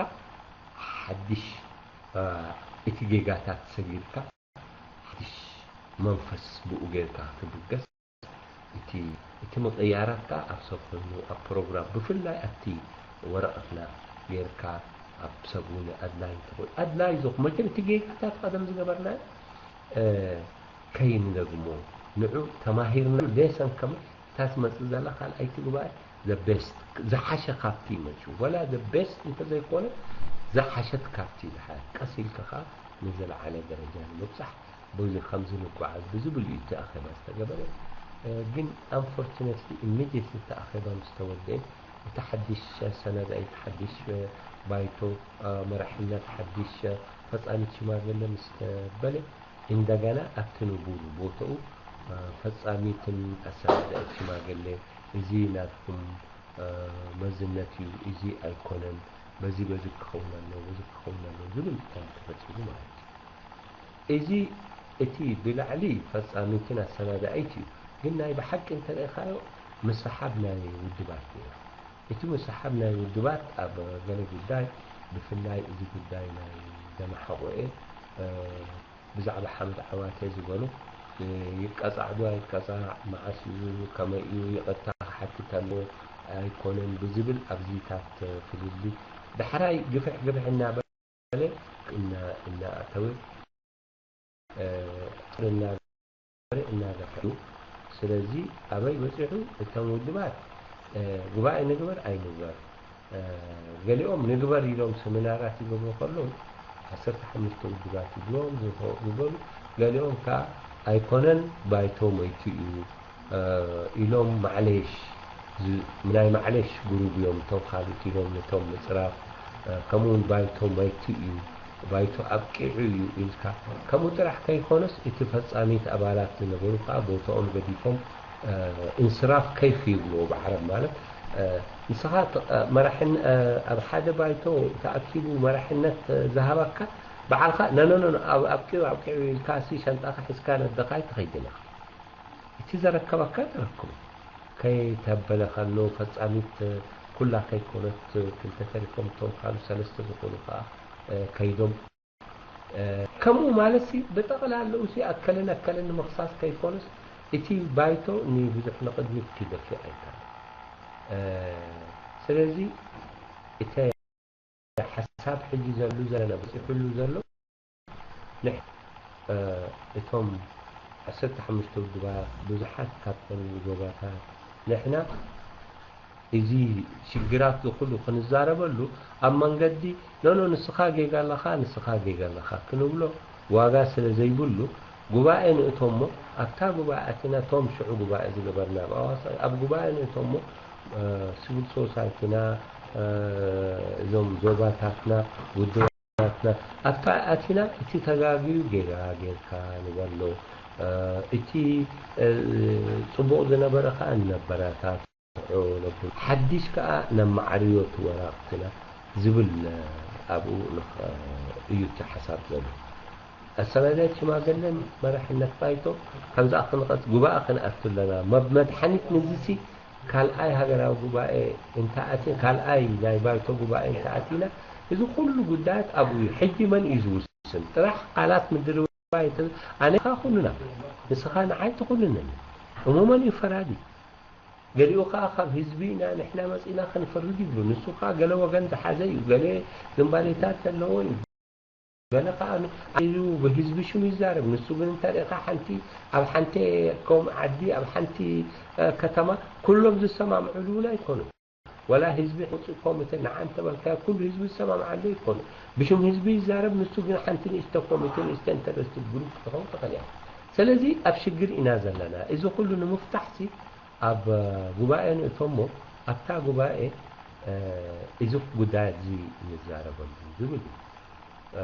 ሓድሽ እቲ ጌጋታት ሰጊርካ ሓድሽ መንፈስ ብኡ ጌርካ ክትብገስ እቲ እቲ ምቕያራት ከኣ ኣብ ሰብ ኮይኑ ኣብ ፕሮግራም ብፍላይ ኣብቲ ወረቐትና ጌርካ ኣብ ሰብ እውን ኣድላይ እንተኾይኑ ኣድላይ ዝኾ መቸም እቲ ጌጋታት ቀደም ዝገበርና ከይንደግሞ ንዑ ተማሂርና ሌሰን ከም እታ ትመጽእ ዘላ ካልኣይቲ ጉባኤ the best ዝሓሸ ካብቲ ይመጽኡ ወላ the best እንተዘይኮነ ዝሓሸት ካብቲ ዝሓ ቀስ ኢልካ ከኣ ንዝለዓለ ደረጃ ንምብጻሕ በዚ ከምዚ ንጓዓዝ ብዝብል እዩ እቲ ኣኼባ ዝተገበረ። ግን unfortunately immediately እቲ ኣኼባ ምስ ተወደአ እቲ ሓድሽ ኣሰናዳኢት ሓድሽ ባይቶ መራሕነት ሓድሽ ፈጻሚት ሽማግለ ምስ ተበለ እንደገና ኣብቲ ንቡር ቦትኡ ፈጻሚትን ኣሰናዳኢት ሽማግለ እዚ ናትኩም መዝነት እዩ፣ እዚ ኣይኮነን፣ በዚ በዚ ክኸውን ኣለዎ፣ በዚ ክኸውን ኣለዎ ዝብል ተፈጺሙ ማለት እዩ። እዚ እቲ ብላዕሊ ፈጻሚትን ኣሰናዳኢት እዩ፣ ግን ናይ ብሓቂ እንተሪኢኻዮ ምስሓብ ናይ ውድባት ነይሩ። እቲ ምስሓብ ናይ ውድባት ኣብ ገለ ጉዳይ ብፍላይ እዚ ጉዳይ ናይ ደመሓቆኤ ብዛዕባ ሓምድ ዓዋተ ዝበሉ ይቀጻዕ ዶ ኣይቀጻዕ፣ መዓስ እዩ፣ ከመይ እዩ፣ ይቕርታ ክሓትት ኣለዎ ኣይኮነን ብዝብል ኣብዚታት ፍልልይ ዳሕራይ ግፍሕ ግፍሕ እናበለ እናኣተወ ጥርና እናገፈ እዩ። ስለዚ ኣበይ በፂሑ እቶም ውድባት ጉባኤ ንግበር ኣይንግበር ገሊኦም ንግበር ኢሎም ሰሚናራት ይገብሩ ከለዉ ዓሰርተ ሓሙሽተ ውድባት ይብሎም ዝበሉ ገሊኦም ከዓ ኣይኮነን ባይቶ መይቱ እዩ ኢሎም ማዕሌሽ ናይ ማዕሌሽ ጉሩብ እዮም እቶም ካልኦት ኢሎም ነቶም ምፅራፍ ከምኡ እውን ባይቶ መይቱ እዩ ባይቶ ኣብቂዑ እዩ ኢልካ ከምኡ ጥራሕ ከይኮነስ እቲ ፈፃሚት ኣባላት ዝነበሩ ከዓ ቦታኦም ገዲፎም እንስራፍ ከይፍ ይብልዎ ብዓረብ ማለት ንስኻ መራሕን ኣብ ሓደ ባይቶ ተኣኪቡ መራሕነት ዝሃበካ በዓልካ ነነኖ ኣብቂዑ ኣብቂዑ ኢልካ ሲ ሻንጣኻ ሒዝካ ነደኻይ ትኸይድን ኢኻ እቲ ዘረከበካ ተረክቡ ከይተበለ ከሎ ፈፃሚት ኩላ ከይኮነት ክልተ ተሪፎም እቶም ካልእ ሰለስተ ዝኾኑ ከዓ ከይዶም ከምኡ ማለት ሲ ብጠቕላላኡ ሲ ኣከልን ኣከልን ንምኽሳስ ከይኮነስ እቲ ባይቶ ንብዙሕ ንቕድሚት ክደፍእ ኣይከኣል ስለዚ እተ ሓሳብ ሕጂ ዘሉ ዘለና በፂሑሉ ዘሎ ንሕ እቶም ዓሰርተ ሓሙሽተ ውድባት ብዙሓት ካብተን ዞባታት ንሕና እዚ ሽግራት እዚ ኩሉ ክንዛረበሉ ኣብ መንገዲ፣ ኖኖ፣ ንስኻ ጌጋ ኣለኻ፣ ንስኻ ጌጋ ኣለኻ ክንብሎ ዋጋ ስለ ዘይብሉ፣ ጉባኤ ንእቶሞ። ኣብታ ጉባኤ ኣቲና፣ ቶም ሽዑ ጉባኤ ዝገበርና ኣብ ኣዋሳ፣ ኣብ ጉባኤ ንእቶሞ፣ እ፣ ሲቪል ሶሳይቲና፣ እ፣ እዞም ዞባታትና፣ ውድባትና፣ ኣብታ ኣቲና፣ እቲ ተጋግዩ ጌጋ ጌርካ ንበሎ፣ እ፣ እቲ፣ እ፣ ጽቡቕ ዝነበረ ከኣ ንነበረታትዖ ነብሎ። ሓድሽ ከኣ ነማዕርዮ እቲ ወራቕትና ዝብል፣ እ፣ ኣብኡ ንኽ-፣ እዩ እቲ ሓሳብ ዘሎ። ኣሰናዳኢት ሽማግለን መራሕነት ባይቶ፣ ከምዚ ክንቐጽ-፣ ጉባኤ ክንኣቱ ኣለና። መብ-፣ መድሓኒት ንዚሲ ካልኣይ ሃገራዊ ጉባኤ እንተኣቲ-፣ ካልኣይ ናይ ባይቶ ጉባኤ እንተኣቲና፣ እዚ ኩሉ ጉዳያት ኣብኡ እዩ። ሕጂ መን እዩ ዝውስን? ጥራሕ ቃላት ምድርባይ እንተ-፣ ኣነ ኢኻ ኩንና፣ ንስኻ ንዓይ ትኹንነኒ። እሞ መን እዩ ፈራዲ? ገሊኡ ከኣ ካብ ህዝቢ ኢና ንሕና መጺና ክንፈርድ ይብሉ። ንሱ ከኣ ገለ ወገን ዝሓዘ እዩ፣ ገለ ዝንባሌታት ዘለዎ እዩ። ገለ ከኣ ን-፣ ኢሉ ብህዝቢ ሽም ይዛረብ። ንሱ ግን እንተ ርኢኻ ሓንቲ፣ ኣብ ሓንቲ ከም ዓዲ፣ ኣብ ሓንቲ፣ እ፣ ከተማ ኩሎም ዝሰማምዑሉ እውን ኣይኮኑን። ወላ ህዝቢ ሕጹእ ኮሚተ ንዓ እንተበልካዮ ኩሉ ህዝቢ ዝሰማምዓሉ ኣይኮኑን። ብሽም ህዝቢ ይዛረብ፣ ንሱ ግን ሓንቲ ንእሽቶ ኮሚተ፣ ንእሽቶ ኢንተረስትድ ግሩፕ ክትኸውን ትኽእል እያ። ስለዚ ኣብ ሽግር ኢና ዘለና። እዚ ኩሉ ንምፍታሕሲ ኣብ ጉባኤ ንእቶሞ፣ ኣብታ ጉባኤ፣ እ፣ እዚ ጉዳይ እዚ ንዛረበሉ ዝብል እዩ። እ፣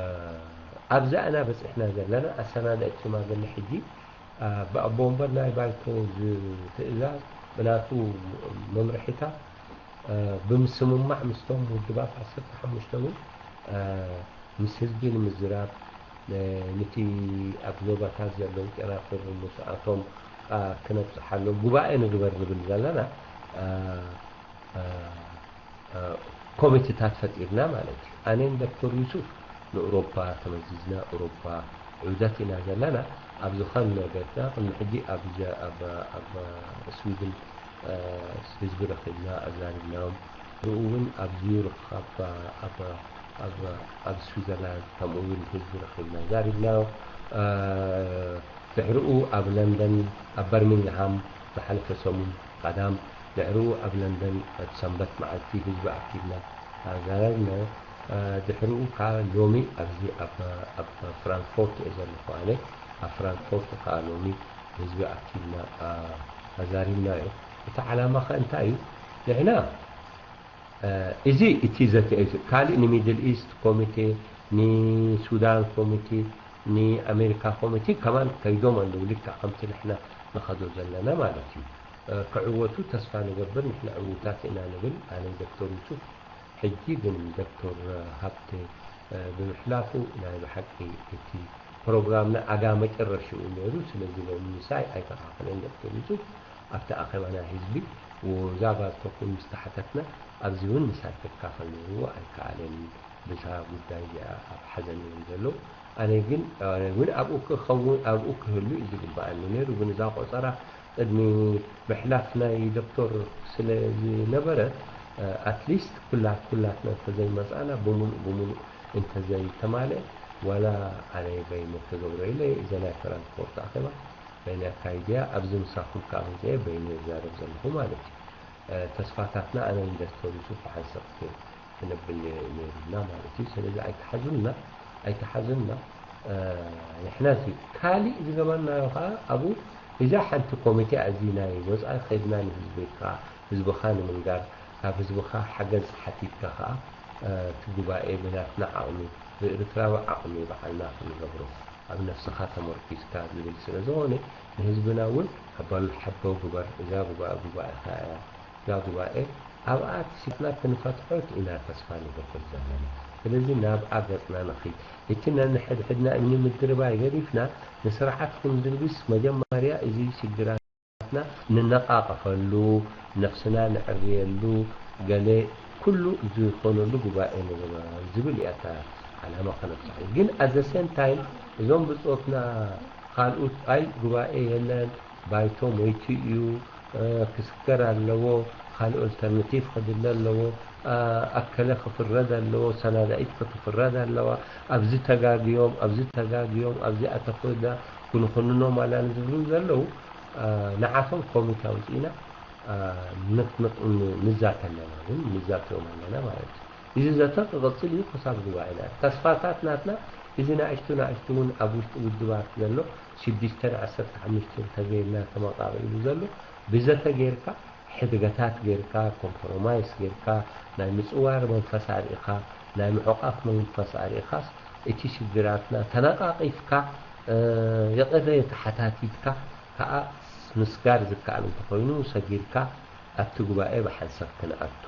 ኣብዚ ኣና በጺሕና ዘለና ኣሰናዳኢት ሽማግለ ሕጂ፣ እ፣ ብኣቦ ወንበር ናይ ባይቶ ዝ-፣ ትእዛዝ ብናቱ መምርሒታት፣ እ፣ ብምስምማዕ ምስቶም ውድባት ዓሰርተ ሓሙሽተ እውን፣ እ፣ ምስ ህዝቢ ንምዝራብ፣ እ፣ ነቲ ኣብ ዞባታት ዘለዉ ጨናፍር ምስኣቶም፣ እ፣ ክነብጽሓሎም ጉባኤ ንግበር ንብል ዘለና፣ እ፣ እ፣ እ፣ ኮሚቴታት ፈጢርና ማለት እዩ። ኣነን ዶክተር ዩሱፍ ንእውሮፓ ተመዚዝና፣ እውሮፓ ዑደት ኢና ዘለና። ኣብ ዝኾነ ገጽና ቅድሚ ሕጂ ኣብ ዘ-፣ ኣብ፣ ኣብ ስዊድን፣ እ፣ ህዝቢ ረኺብና ኣዛሪብናዮም። ብኡ እውን ኣብ ዙዩርክ ኣብ፣ ኣብ፣ ኣብ፣ ኣብ ስዊዘርላንድ ከምኡ እውን ህዝቢ ረኺብና ኣዛሪብናዮ። እ፣ ድሕሪኡ ኣብ ለንደን፣ ኣብ በርሚንግሃም ዝሓለፈ ሰሙን ቀዳም፣ ድሕሪኡ ኣብ ለንደን ኣብ ሰንበት መዓልቲ ህዝቢ ኣኪብና ኣዛሪብናዮ። እ፣ ድሕሪኡ ከኣ ሎሚ ኣብዚ ኣብ፣ ኣብ ፍራንክፎርት እየ ዘለኹ ኣነ። ኣብ ፍራንክፎርት ከኣ ሎሚ ህዝቢ ኣኪብና፣ እ፣ ኣዛሪብናዮ። እቲ ዓላማ ከ እንታይ እዩ? ንሕና፣ እ፣ እዚ እቲ ዘተ እዩ። ካልእ ንሚድል ኢስት ኮሚቴ፣ ንሱዳን ኮሚቴ፣ ንኣሜሪካ ኮሚቴ ከማን ከይዶም ኣለዉ። ልክዕ ከምቲ ንሕና ንኸዶ ዘለና ማለት እዩ። እ፣ ክዕወቱ ተስፋ ንገብር። ንሕና ዕዉታት ኢና ንብል። ኣነ ዶክተር ዩሱፍ፣ ሕጂ ግን ዶክተር ሃብተ፣ እ፣ ብምሕላፉ ናይ ብሓቂ እቲ ፕሮግራምና ኣጋ መጨረሽኡ ነይሩ። ስለዚ ሎሚ ምሳይ ኣይተኻኸለን ዶክተር ዩሱፍ። ኣብቲ ኣኼባ ናይ ህዝቢ ወዛባ ዝተኹን ምስ ተሓተትና፣ ኣብዚ እውን ምሳይ ክካፈል ነይርዎ ኣይከኣለን። ብዛ ጉዳይ እዚኣ ኣብ ሓዘን እዮም ዘለዉ። ኣነ ግን፣ ኣነ እውን ኣብኡ ክኸውን፣ ኣብኡ ክህሉ እዩ ዝግበኣኒ ነይሩ። ግን እዛ ቆጸራ ቅድሚ ምሕላፍ ናይ ዶክተር ስለ ዝነበረ፣ ኣትሊስት ኩላ-፣ ኩላትና እንተዘይመጻእና፣ ብምሉእ ብምሉእ እንተዘይተማልአ፣ ዋላ ኣነ በይነ ክገብሮ ኢለ፣ እዚ ናይ ፍራንክፎርት ኣኼባ በይነ ኣካይድያ፣ ኣብዚ ምሳኹም ከኣ መጺአ በይነ እዛረብ ዘለኹ ማለት እዩ። እ፣ ተስፋታትና ኣነ ንደክተር ዩሱፍ ብሓንሳእ ክነብል ነይሩና ማለት እዩ። ስለዚ ኣይትሓዙና፣ ኣይትሓዙና። እ፣ ንሕና እዚ ካልእ ዝገበርናዮ ከኣ ኣብኡ እዛ ሓንቲ ኮሚቴ፣ እዚ ናይ ወጻኢ ከይድና ንህዝብካ፣ ህዝብኻ ንምንጋር፣ ካብ ህዝብኻ ሓገዝ ሓቲትካ ከኣ፣ እ፣ እቲ ጉባኤ ብናትና ዓቕሚ፣ ብኤርትራዊ ዓቕሚ ባዕልና ክንገብሮ፣ ኣብ ነፍስኻ ተመርኲስካ ዝብል ስለ ዝኾነ፣ ንህዝብና እውን በል ሓቦ ግበር፣ እዛ ጉባኤ ጉባኤኻ እያ፣ እዛ ጉባኤ ኣብኣ ተሲፍና ክንፈትሖ ኢና ተስፋ ንገብር ዘለና። ስለዚ ናብኣ ገጽና ንኺድ። እቲ ነንሕድሕድና እምኒ ምድርባይ ገዲፍና፣ ንስርዓት ክንድልብስ መጀመርያ እዚ ሽግራትና ንነቓቐፈሉ፣ ነፍስና ነዕርየሉ፣ ገለ ኩሉ ዝኾነሉ ጉባኤ ንግበር ዝብል እያ እታ ዓላማ ከነብጽሓ። ግን at the same time እዞም ብጾትና ካልኡት ኣይ ጉባኤ የለን፣ ባይቶ ሞይቱ እዩ፣ እ፣ ክስከር ኣለዎ፣ ካልእ ኦልተርናቲቭ ክድለ ኣለዎ፣ እ፣ ኣከለ ክፍረድ ኣለዎ፣ ሰናዳኢት ክትፍረድ ኣለዋ፣ ኣብዚ ተጋግዮም፣ ኣብዚ ተጋግዮም፣ ኣብዚ ኣተኹዳ ክንኹንኖም ኣላን ዝብሉ ዘለዉ፣ እ፣ ንዓቶም ኮሚቴ ኣውጺእና፣ ንዛተ ኣለና፣ ግን ንዛተዮም ኣለና ማለት እዩ። እዚ ዘተ ክቕጽል እዩ ክሳብ ጉባኤ ናት። ተስፋታት ናትና እዚ ንኣሽቱ ንኣሽቱ እውን ኣብ ውሽጢ ውድባት ዘሎ ሽዱሽተን ዓሰርተ ሓሙሽተን ተገይርና ተመቓቒሉ ዘሎ ብዘተ ጌርካ፣ ሕድገታት ጌርካ፣ ኮምፕሮማይስ ጌርካ፣ ናይ ምጽዋር መንፈስ ኣርኢኻ፣ ናይ ምዕቋፍ መንፈስ ኣርኢኻስ እቲ ሽግራትና ተነቓቒፍካ፣ ይቕረ ተሓታቲትካ ከኣ ምስጋር ዝከኣል እንተኾይኑ ሰጊርካ ኣብቲ ጉባኤ ብሓንሳብ ክንኣቱ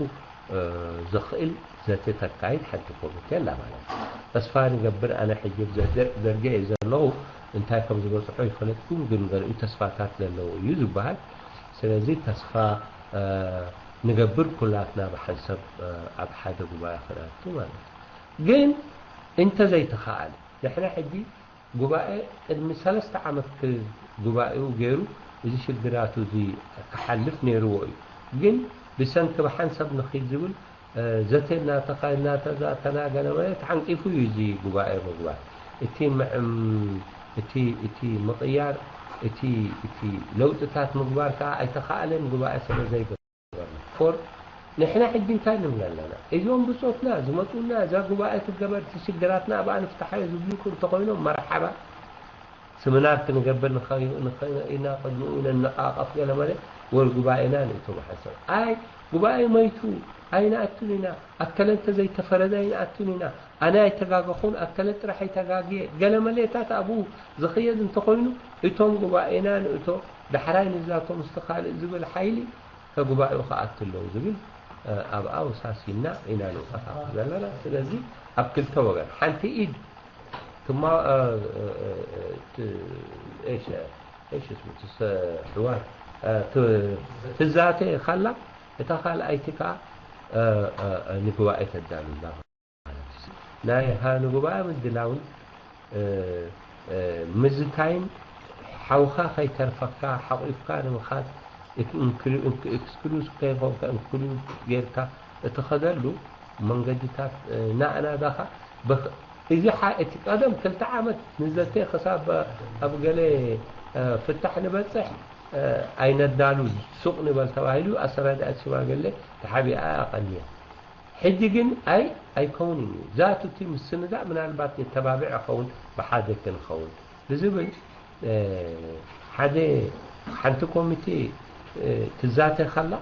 ዘኽእል ዘተ ተካይድ ሓንቲ ኮሚቴ ኣላ ማለት እዩ። ተስፋ ንገብር፣ ኣነ ሕጂ ኣብ ደርገ እየ ዘለኹ፣ እንታይ ከም ዝበፅሖ ይፈለጥኩም፣ ግን ገሊኡ ተስፋታት ዘለዎ እዩ ዝበሃል። ስለዚ ተስፋ ንገብር ኩላትና ብሓንሳብ ኣብ ሓደ ጉባኤ ክንኣቱ ማለት እዩ። ግን እንተዘይተኻኣለ ንሕና ሕጂ ጉባኤ ቅድሚ ሰለስተ ዓመት ጉባኤኡ ገይሩ እዚ ሽግራቱ እዚ ክሓልፍ ነይርዎ እዩ። ግን ብሰንኪ ብሓንሳብ ንኺድ ዝብል ዘተ እናተኻየድና ተዛተና ገለ መለ ተዓንቂፉ እዩ እዚ ጉባኤ ምግባር። እቲ ምዕም እቲ እቲ ምቕያር እቲ እቲ ለውጥታት ምግባር ከዓ ኣይተኻኣለን ጉባኤ ስለ ዘይገ ፎር ንሕና ሕጂ እንታይ ንብል ኣለና? እዞም ብጾትና ዝመጹና እዛ ጉባኤ ትገበር እቲ ሽግራትና ኣብኣ ንፍታሓዮ ዝብሉ እንተኾይኖም መርሓባ። ስምናር ክንገብር ኢና ቅድሚኡ ነነቓቐፍ ገለ መለ ወር ጉባኤና ንእቶ ብሓንሳብ ኣይ ጉባኤ መይቱ ኣይንኣቱን ኢና ኣከለ እንተ ዘይተፈረደ ኣይንኣቱን ኢና ኣነ ኣይተጋገኹን ኣከለ ጥራሕ ኣይተጋግየ ገለ መለታት ኣብኡ ዝኽየድ እንተኾይኑ እቶም ጉባኤና ንእቶ ዳሕራይ ንዛቶም ምስ ካልእ ዝብል ሓይሊ ከጉባኤኡ ክኣቱ ኣለዉ ዝብል ኣብኣ ወሳሲና ኢና ንንቀሳቐስ ዘለና። ስለዚ ኣብ ክልተ ወገን ሓንቲ ኢድ ትማ እሽ እሽ ስሙ ትሰ ሕዋር ትዛተ ካላ እታ ካልኣይቲ ከዓ ንጉባኤ ተዳሉ ኣላ። ናይ ሃ ንጉባኤ ምድላውን ምዝታይን ሓውኻ ከይተርፈካ ሓቑፍካ ንምኻድ ኤክስክሉዝ ከይኾንካ ኢንክሉድ ጌርካ እትኸደሉ መንገድታት ናእናዳኻ እቲ ቀደም ክልተ ዓመት ንዘተ ክሳብ ኣብ ገለ ፍታሕ ንበፅሕ ኣይነዳሉ ሱቕ ንበል ተባሂሉ ኣሰናዳእት ሽማግለ ተሓቢኣ ኣቐንያ። ሕጂ ግን ኣይ ኣይከውንን እዩ ዛቱ እቲ ምስንዳእ ምናልባት የተባብዕ ኸውን ብሓደ ክንኸውን ብዝብል ሓደ ሓንቲ ኮሚቴ ትዛተ ካላ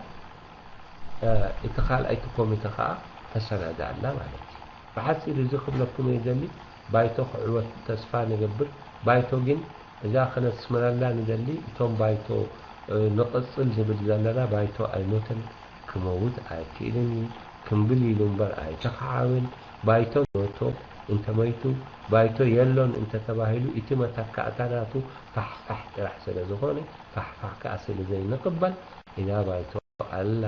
እቲ ካልኣይቲ ኮሚቴ ከዓ ተሰናዳ ኣላ ማለት እዩ። ብሓፂር እዚ ክብለኩም እየ ደሊ ባይቶ ክዕወት ተስፋ ንገብር። ባይቶ ግን እዛ ክነስምረላ ንደሊ እቶም ባይቶ ንቕፅል ዝብል ዘለና ባይቶ ኣይሞተን ክመውት ኣይክእልን እዩ ክንብል ኢሉ እምበር ኣይተኸዓብን። ባይቶ ሞቶ እንተመይቱ ባይቶ የሎን እንተተባሂሉ እቲ መተካእታ ናቱ ፋሕፋሕ ጥራሕ ስለ ዝኾነ ፋሕፋሕ ከኣ ስለ ዘይንቕበል እዛ ባይቶ ኣላ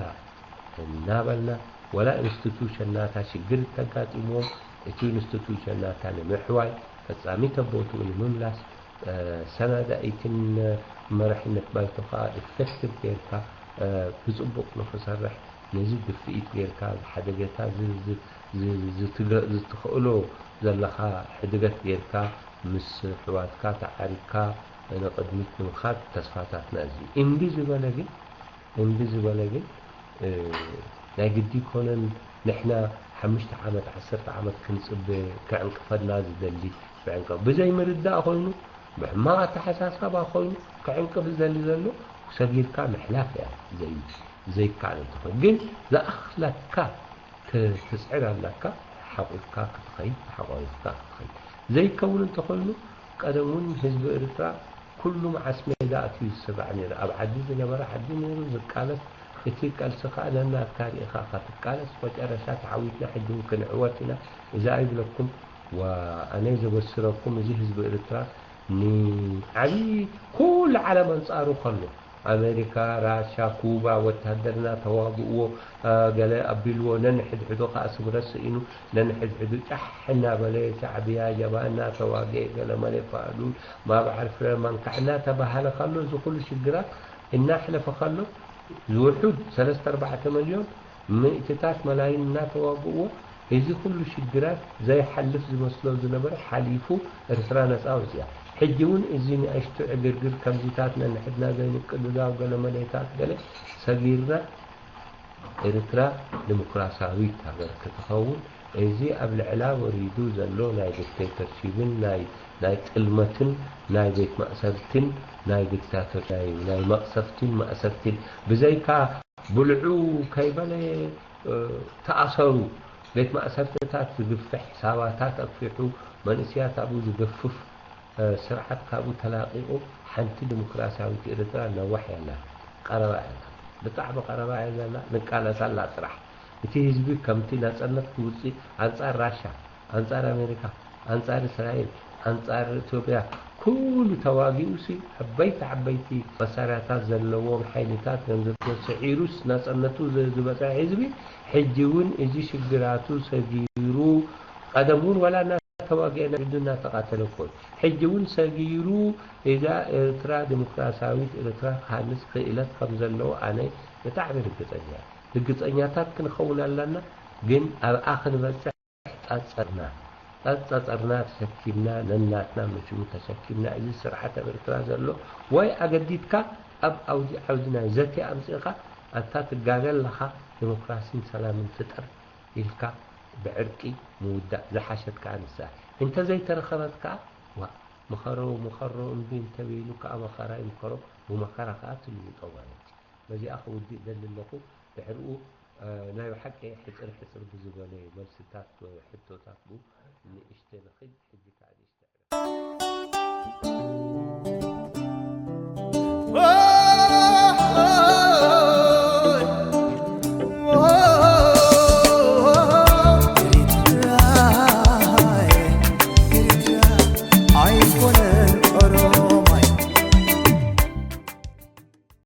እናበልና ወላ ኢንስቲቱሽን ናታ ሽግር እንተጋጢምዎም እቲ ኢንስቲቱሽን ናታ ንምሕዋይ ፈጻሚት ኣቦትኡ ንምምላስ ሰናዳኢትን መራሕነት ባይቶ ከዓ ኢፌክቲቭ ጌርካ ብፅቡቕ ንክሰርሕ ነዚ ድፍኢት ጌርካ ዝሓደገታ ዝትኽእሎ ዘለኻ ሕድገት ጌርካ ምስ ኣሕዋትካ ተዓሪግካ ንቕድሚት ንምኻድ ተስፋታትና እዚ እምቢ ዝበለ ግን እምቢ ዝበለ ግን ናይ ግዲ ይኮነን ንሕና ሓሙሽተ ዓመት ዓሰርተ ዓመት ክንፅበ ክዕንቅፈና ዝደሊ ብዕንቀፍ ብዘይ ምርዳእ ኮይኑ ብሕማቕ ኣተሓሳሳባ ኮይኑ ክዕንቅፍ ዝደሊ ዘሎ ሰጊርካ ምሕላፍ እያ ዘይ ዘይከኣል እንተኾይኑ ግን ዝኣኽለካ ክትፅዕር ኣለካ ሓቑፍካ ክትኸይድ ተሓቋቂፍካ ክትኸይድ ዘይከውን እንተኾይኑ ቀደም እውን ህዝቢ ኤርትራ ኩሉ መዓስ ሜዳ ኣትዩ ዝስራዕ ነይሩ። ኣብ ዓዲ ዝነበረ ዓዲ ነይሩ ዝቃለስ። እቲ ቀልሲ ከኣ ነናትካ ርኢኻ ኢኻ ትቃለስ። መጨረሻ ተዓዊትና ሕጂ እውን ክንዕወት ኢና። እዚ ኣይብለኩም ወኣነ ዘበስረኩም እዚ ህዝቢ ኤርትራ ንዓብዪ ኩሉ ዓለም ኣንጻሩ ከሎ ኣሜሪካ፣ ራሻ፣ ኩባ ወታደር እናተዋግእዎ ገለ ኣቢልዎ ነንሕድሕዱ ከኣ ስምረት ስኢኑ ነንሕድሕዱ ጫሕ እናበለ ሻዕብያ ጀብሃ እናተዋግኤ ገለመለ ፋሉል ማብዓር ፍረ ማንካዕ እናተባሃለ ከሎ እዚ ኩሉ ሽግራት እናሕለፈ ከሎ ዝውሑድ ሰለስተ ኣርባዕተ መልዮን ምእትታት መላይን እናተዋግእዎ እዚ ኩሉ ሽግራት ዘይሓልፍ ዝመስሎ ዝነበረ ሓሊፉ ኤርትራ ነፃ ኣውፅያ። ሕጂ እውን እዚ ንእሽቱ ዕግርግር ከምዚታት ነንሕድና ዘይንቅድዳው ገለ መለታት ገለ ሰጊርና ኤርትራ ዲሞክራሲያዊት ሃገር ክትኸውን እዚ ኣብ ልዕላ ወሪዱ ዘሎ ናይ ዲክቴተርሺፕን ናይ ናይ ጥልመትን ናይ ቤት ማእሰርትን ናይ ዲክታተር ናይ ናይ መቕሰፍትን ማእሰርትን ብዘይካ ብልዑ ከይበለ ተኣሰሩ ቤት ማእሰርትታት ዝግፍሕ ሳባታት ኣግፊሑ መንእስያት ኣብኡ ዝገፍፍ ስርዓት ካብኡ ተላቒቑ ሓንቲ ዲሞክራሲያዊት ኤርትራ ነዋሕ ያላ ቀረባ ያላ ብጣዕሚ ቀረባ እያ ዘላ ንቃለሳላ ጥራሕ እቲ ህዝቢ ከምቲ ናጸነት ክውፅእ ኣንጻር ራሻ ኣንጻር ኣሜሪካ ኣንጻር እስራኤል ኣንጻር ኢትዮጵያ ኩሉ ተዋጊኡ ሲ ዓበይቲ ዓበይቲ መሳርያታት ዘለዎም ሓይልታት ገንዘብ ስዒሩስ ናጸነቱ ዝበፅሐ ህዝቢ ሕጂ እውን እዚ ሽግራቱ ሰጊሩ ቀደም እውን ዋላ እናተዋግአ ንዕዱ እናተቃተለ እኮ እዩ። ሕጂ እውን ሰጊሩ እዛ ኤርትራ ዲሞክራሲያዊት ኤርትራ ክሃንፅ ክእለት ከም ዘለዎ ኣነ ብጣዕሚ ርግፀኛ እየ። ርግፀኛታት ክንኸውን ኣለና፣ ግን ኣብኣ ክንበፅሕ ፃፀርና ፃፀርና ተሰኪምና ነናትና መችሙ ተሰኪምና እዚ ስርዓት ኣብ ኤርትራ ዘሎ ወይ ኣገዲድካ ኣብ ኣውዲ ዓውዲ ናይ ዘተ ኣምፂእኻ ኣብታ ትጋገ ኣለኻ ዲሞክራሲን ሰላምን ፍጠር ኢልካ ብዕርቂ ምውዳእ ዝሓሸት ከዓ ንሳ እንተዘይተረኸበት ከዓ ዋ ምኸሮ ምኸሮ እምቢ እንተበይኑ ከዓ መኸራ ይምከሮ ብመኸራ ከዓ ትልውጦ ማለት እዩ። በዚኣ ክውድእ ደሊ ኣለኹ። ድሕርኡ ናይ ብሓቂ ሕፅር ሕፅር ብዝበለ መልስታት ወይ ሕቶታት ቡ ንእሽተ ንኽድ